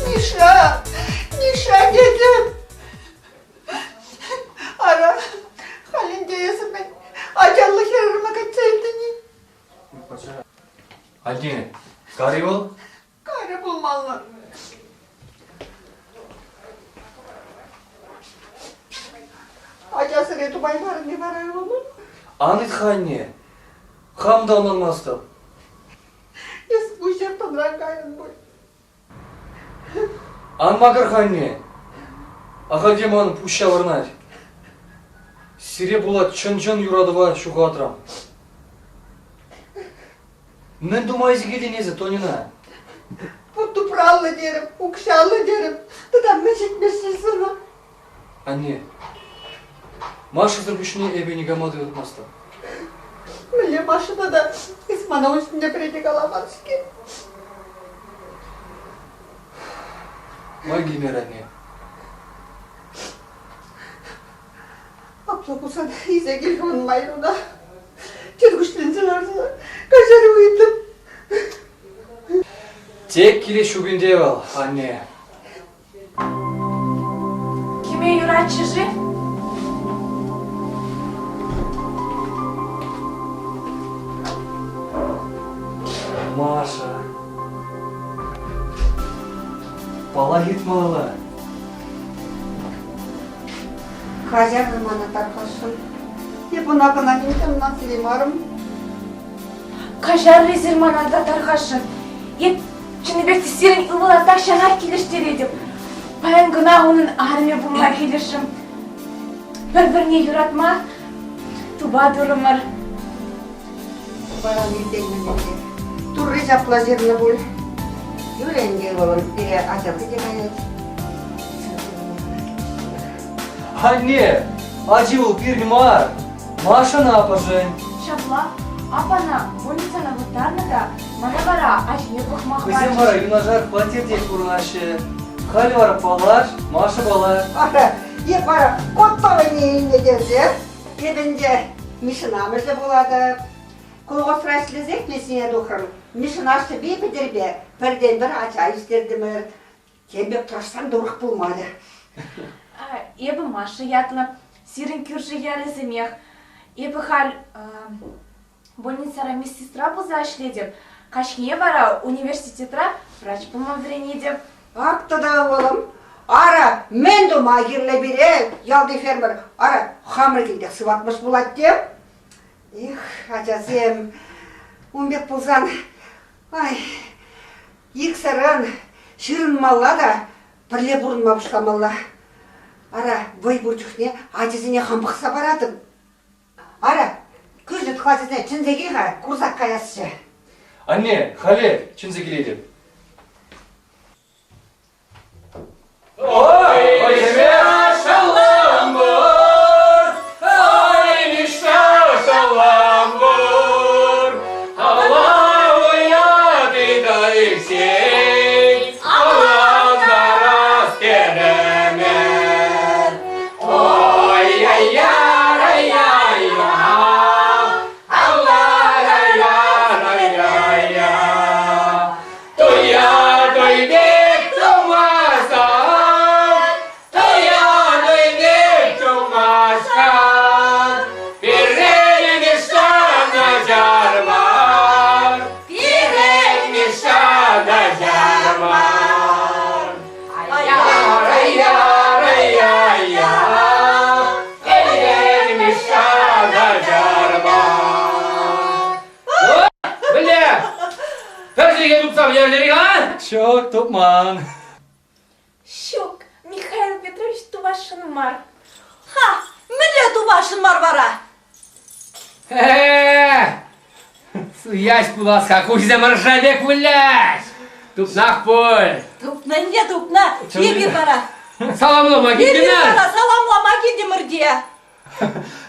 Миша! Миша! Кари вӑл? Карӗ пулмалла. Ача сӗре тупаймарӑн-и вара ывӑлӑм? Ан ыйт-ха, анне. Хам та ӑнланмастӑп. Эс пуҫах тӑнран кайрӑн пуль. Ан макӑр-ха, анне. Ахаль те ман пуҫ ҫаврӑнать. Сире пула чӑн-чӑн юратӑва ҫухатрӑм. Мӗн тума илсе килтӗн эсӗ Тоньӑна? Пут тупраллӑ терӗм, укҫаллӑ терӗм. Тата мӗн ҫитмест-ши сана? Анне, Машӑсӑр пуҫне эпӗ никама та юратмастӑп. Мӗнле Маша тата? Эс мана ун ҫинче пӗрре те каламан-ҫке. Май килмерӗ, анне. Апла пулсан илсе кил хӑвӑн майруна. Чӗркуҫленсе ларса каҫару ыйтӑп. Тек килес ҫук ӗнтӗ вӑл, анне. Кӗме юратчӗ-ши? Маша. Паллах ыйтмалла. Каҫарӑр мана тархасшӑн. Эп ӑна-кӑна ним те ӑнланса Каҫарӑр эсир мана та тархасшӑн. Эп чӑннипех те сирӗн ывӑла тахҫанах килӗштеретӗп. Паян кӑна унӑн арӑмӗ пулма килӗшрӗм. Пӗр-пӗрне юратма тупа турӑмӑр. Тупаран иртеймӗн ӗнтӗ. Турри ҫапла ҫырнӑ пуль. Юрӗ ӗнтӗ ывӑлӑм, пире ача те каять. Анне, ачи вӑл пирӗн мар, Машӑн аппӑшӗн. Ҫапла, аппана больницӑна вырттарнӑ та мана вара ачине пӑхма Вӗсем вара юнашар хваттерте пурӑнаҫҫӗ. Халь вара паллаш, Маша пала. Ара, е вара котовӑйне илнӗ тесе, эп ӗнтӗ Мишӑн амӑшӗ пулатӑп. Колхозра ӗҫлесех пенсине тухрӑм. Мишӑн ашшӗпе Петӗрпе пӗртен-пӗр ача ӳстертӗмӗр. Тем пек тӑрӑшсан та урӑх пулмарӗ. Эпӗ Маша ятлӑ. Сирӗн кӳршӗ ялӗсемех. Эпӗ халь больницӑра медсестра пулса ӗҫлетӗп. Каҫхине вара университетра врач пулма вӗренетӗп. Ак тата ывӑлӑм, ара, мӗн тума кирлӗ пире ялти фермер? Ара, хамӑр килтех сыватмӑш пулать те. Эх, ачасем, ун пек пулсан, ай, иксӗрӗн ҫырӑнмалла та пӗрле пурӑнма пуҫламалла. Ара, вӑй пур чухне ачасене хам пӑхса паратӑп. Ара, кӳршӗ тӑхлачӑсене чӗнсе кил-ха, курсах каясчӗ. Анне, халех чӗнсе килетӗп. Мӗнле? Пӗр чӗлхе тупса пӗтернӗ-и-ха? Ҫук, тупман. Ҫук, Михаил Петрович тупасшӑн мар. Ха, мӗнле тупасшӑн мар вара? Э-э-э! Суясь пулас-ха, куҫсем ӑрша пек выляҫ. Тупнах пуль. Тупнӑ ӗнтӗ, тупнӑ. Эпир вара. Саламлама Эпир килтӗмӗр. вара саламлама килтӗмӗр те.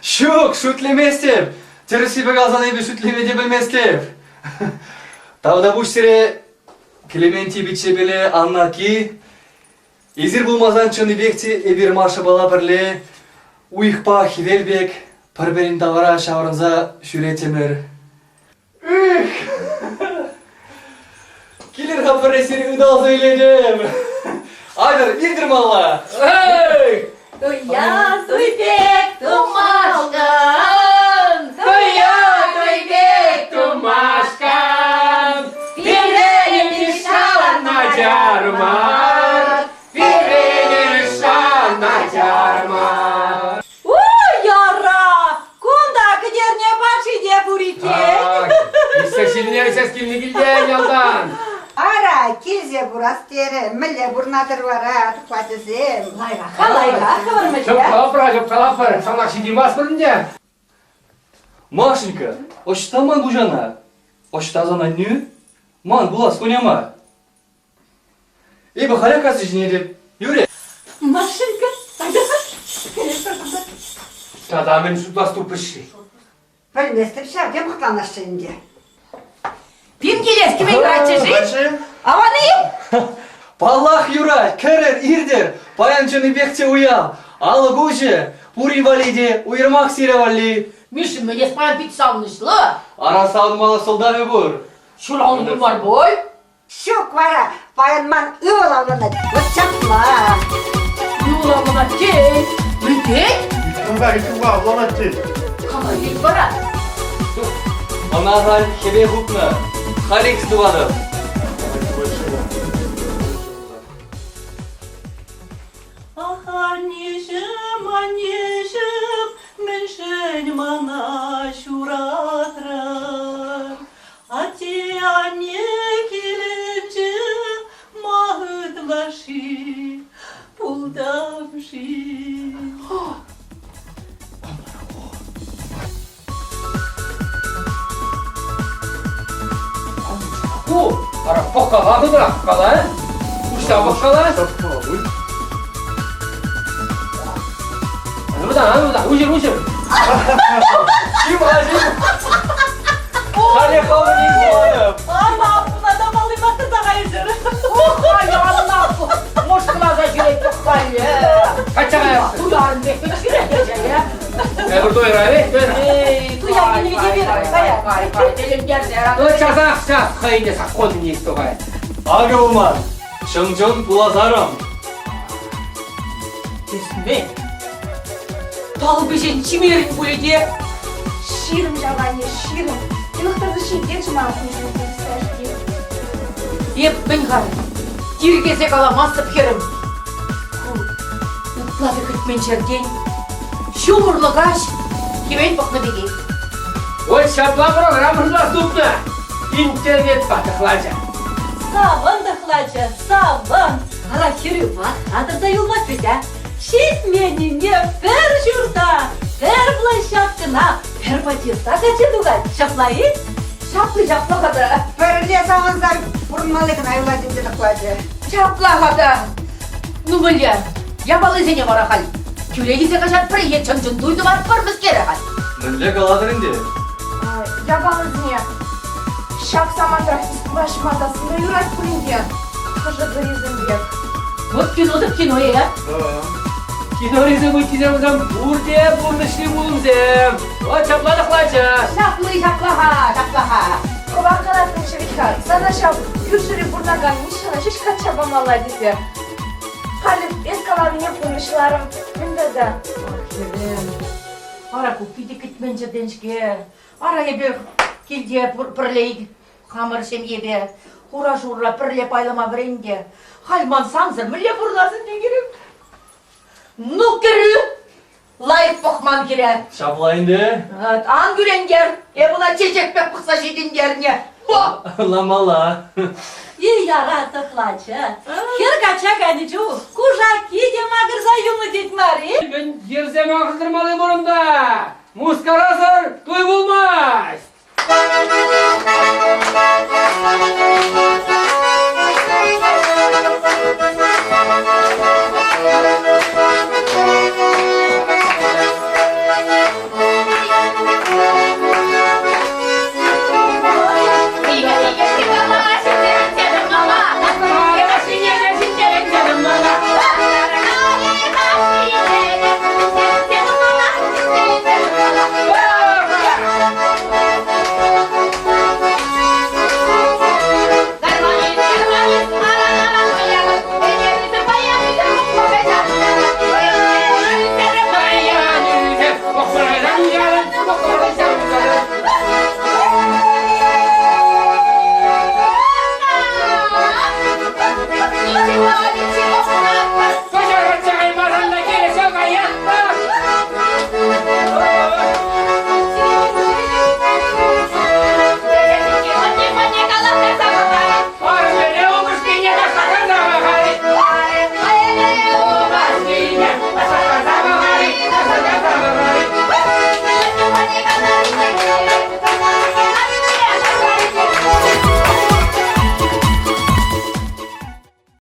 Ҫук, шӳтлеместӗп. Тӗрӗссипе каласан эпӗ шӳтлеме те пӗлместӗп. Тавтапуҫ сире, Клементий пиччепеле Аннаки. Эсир пулмасан чӑннипех те эпир Машӑпала пӗрле уйӑхпа хӗвел пек пӗр-пӗрин тавра ҫаврӑнса ҫӳреттӗмӗр. Эх! Килӗр-ха пӗрре сире ыталса илетӗп. Айтӑр, иртӗр малла. Эй! Туя туй пек тумашкан, Туя туй пек тумашкан, пире Каҫарма. Ой, яра! Кунта кӗтерне патши те пур иккен. Ӳссе ҫилне ӳсес килнӗ килте ялтан. Ара, килсе курас терӗ. Мӗнле пурӑнатӑр вара, тухватӗсем? Лайӑх-ха, лайӑх-ха, хӑвӑр мӗнле? Чӑп-калапӑр, чӑп-калапӑр. Санах ҫитеймастпӑр ӗнтӗ. Машенька, ӑҫта ман хуҫана? Ӑҫта сан аннӳ? Ман пулас хуняма. Эпӗ халех касса ҫӗнетӗп. Юрӗ. Машенька, айта-ха. Тата мӗн шутлас тупрӗҫ-ши? Пӗлместӗп ҫав, тем хӑтланасшӑн ӗнтӗ. Пин килес кӗме юратчӗ-ши? Аван-и? Паллах юрать, кӗрӗр, иртӗр. Паян чӑннипех те уяв. Алӑк уҫӑ. Пурин валли те, уйрӑмах сире валли. Миша, мӗн эс паян пит савӑнӑҫлӑ? Ара савӑнмалла сӑлтавӗ пур. Ҫуралнӑ мар пуль. Ҫук вара, паян ман ывӑл авланать. Вот ҫапла. Ывӑл авланать тет. Мӗн тет? Иккӗнпе иккӗнпе авланать тет. Кама тет вара? Ӑна халь хӗве хупнӑ. Халех тӑватӑп. Ах, аннеҫӗм, аннеҫӗм, мӗншӗн мана ҫуратрӑн? Атте-анне килӗнче ма ытлашши пултам-ши? Ку, ара пӑхкала хытӑрах кала. Уҫса пӑхкала. Ну да, ну да, уҫӑр, уҫӑр. Чим, чим. Халех алӑ илсе Ама, аппуна малли паттӑрта кайсӑр. Мӑшкӑласа ҫӳрет пӑххалле. Качча каясси. Туярӑн пек ҫӳрет Эпир туйра, эй, туйра. Туя килнӗ те кая. Ну, часах, час хӑйне саккунне тухать. Акӑ пулман. Чӑн-чӑн пулас арӑм. Тӗсме. Тал пӗҫен чимерӗн пулӗ те. 20 ҫав, анне, 20. Йӑлӑхтарса ҫитет мана куншӑн Эп мӗн-ха, тиркесе каламастӑп, хӗрӗм. Ку ытла та кӗтмен ҫӗртен ҫумӑрлӑ каҫ хӗвел пӑхнӑ пекех. Вот ҫапла программа тупнӑ. Интернетпа тӑхлачӑ. Савӑн тӑхлачӑ, савӑн. Ара хӗрӳ ватта тӑрса юлмасть вӗт, а? Ҫитменнине пӗр ҫурта, пӗр площадкӑна, пӗр подъезда качча тухать. Ҫапла-и? Ҫапли ҫапла-ха та. Пӗрле савӑнса пурӑнмалли кӑна юлать ӗнтӗ тӑхлачӑ. Ҫапла-ха та. Ну, мӗнле, япалисене вара халь тӳре илсе каҫатпӑр е чӑн-чӑн туй тӑватпӑр мӗскере халь? Мӗнле калатӑр ӗнтӗ? Япаласене ҫак самантрах ҫӑматасса юрать пулин те хӑшӗ-пӗрисем пек. Вот кино-тӑк кино, э? Кинорисем ыттисем вӗсем пурте пурнӑҫри пулӑмсем. Вот ҫапла тӑхлачӑ. Ҫапли ҫапла-ха, ҫапла-ха. Хӑвах калатӑнччӗ вӗт-ха, сана ҫав кӳршӗре пурӑнакан Мишшана ҫеҫ качча памалла тесе. Халӗ эс каланине пурнӑҫларӑм. Мӗн тата? Ах, хӗрӗм, ара ку питӗ кӗтмен ҫӗртен-ҫке. Ара эпир килте пӗрле хамӑр ҫемьепе хура-шурра пӗрле пайлама вӗрен те. Халь ман сансӑр мӗнле пурӑнас ӗнтӗ кӗрӳ? Ну, кӗрӳ, лайӑх пӑхман хӗре. Ҫапла ӗнтӗ. Ан кӳрентер, эп ӑна чечек пек пӑхса ҫитӗнтернӗ. Ламала. И яра тӑхлачӑ. Хӗр качча кайнӑ чух кушакки те макӑрса юлнӑ тет мар-и? Мӗн йӗрсе макӑртӑрмалли пур унта? Мускарасӑр туй пулмасть!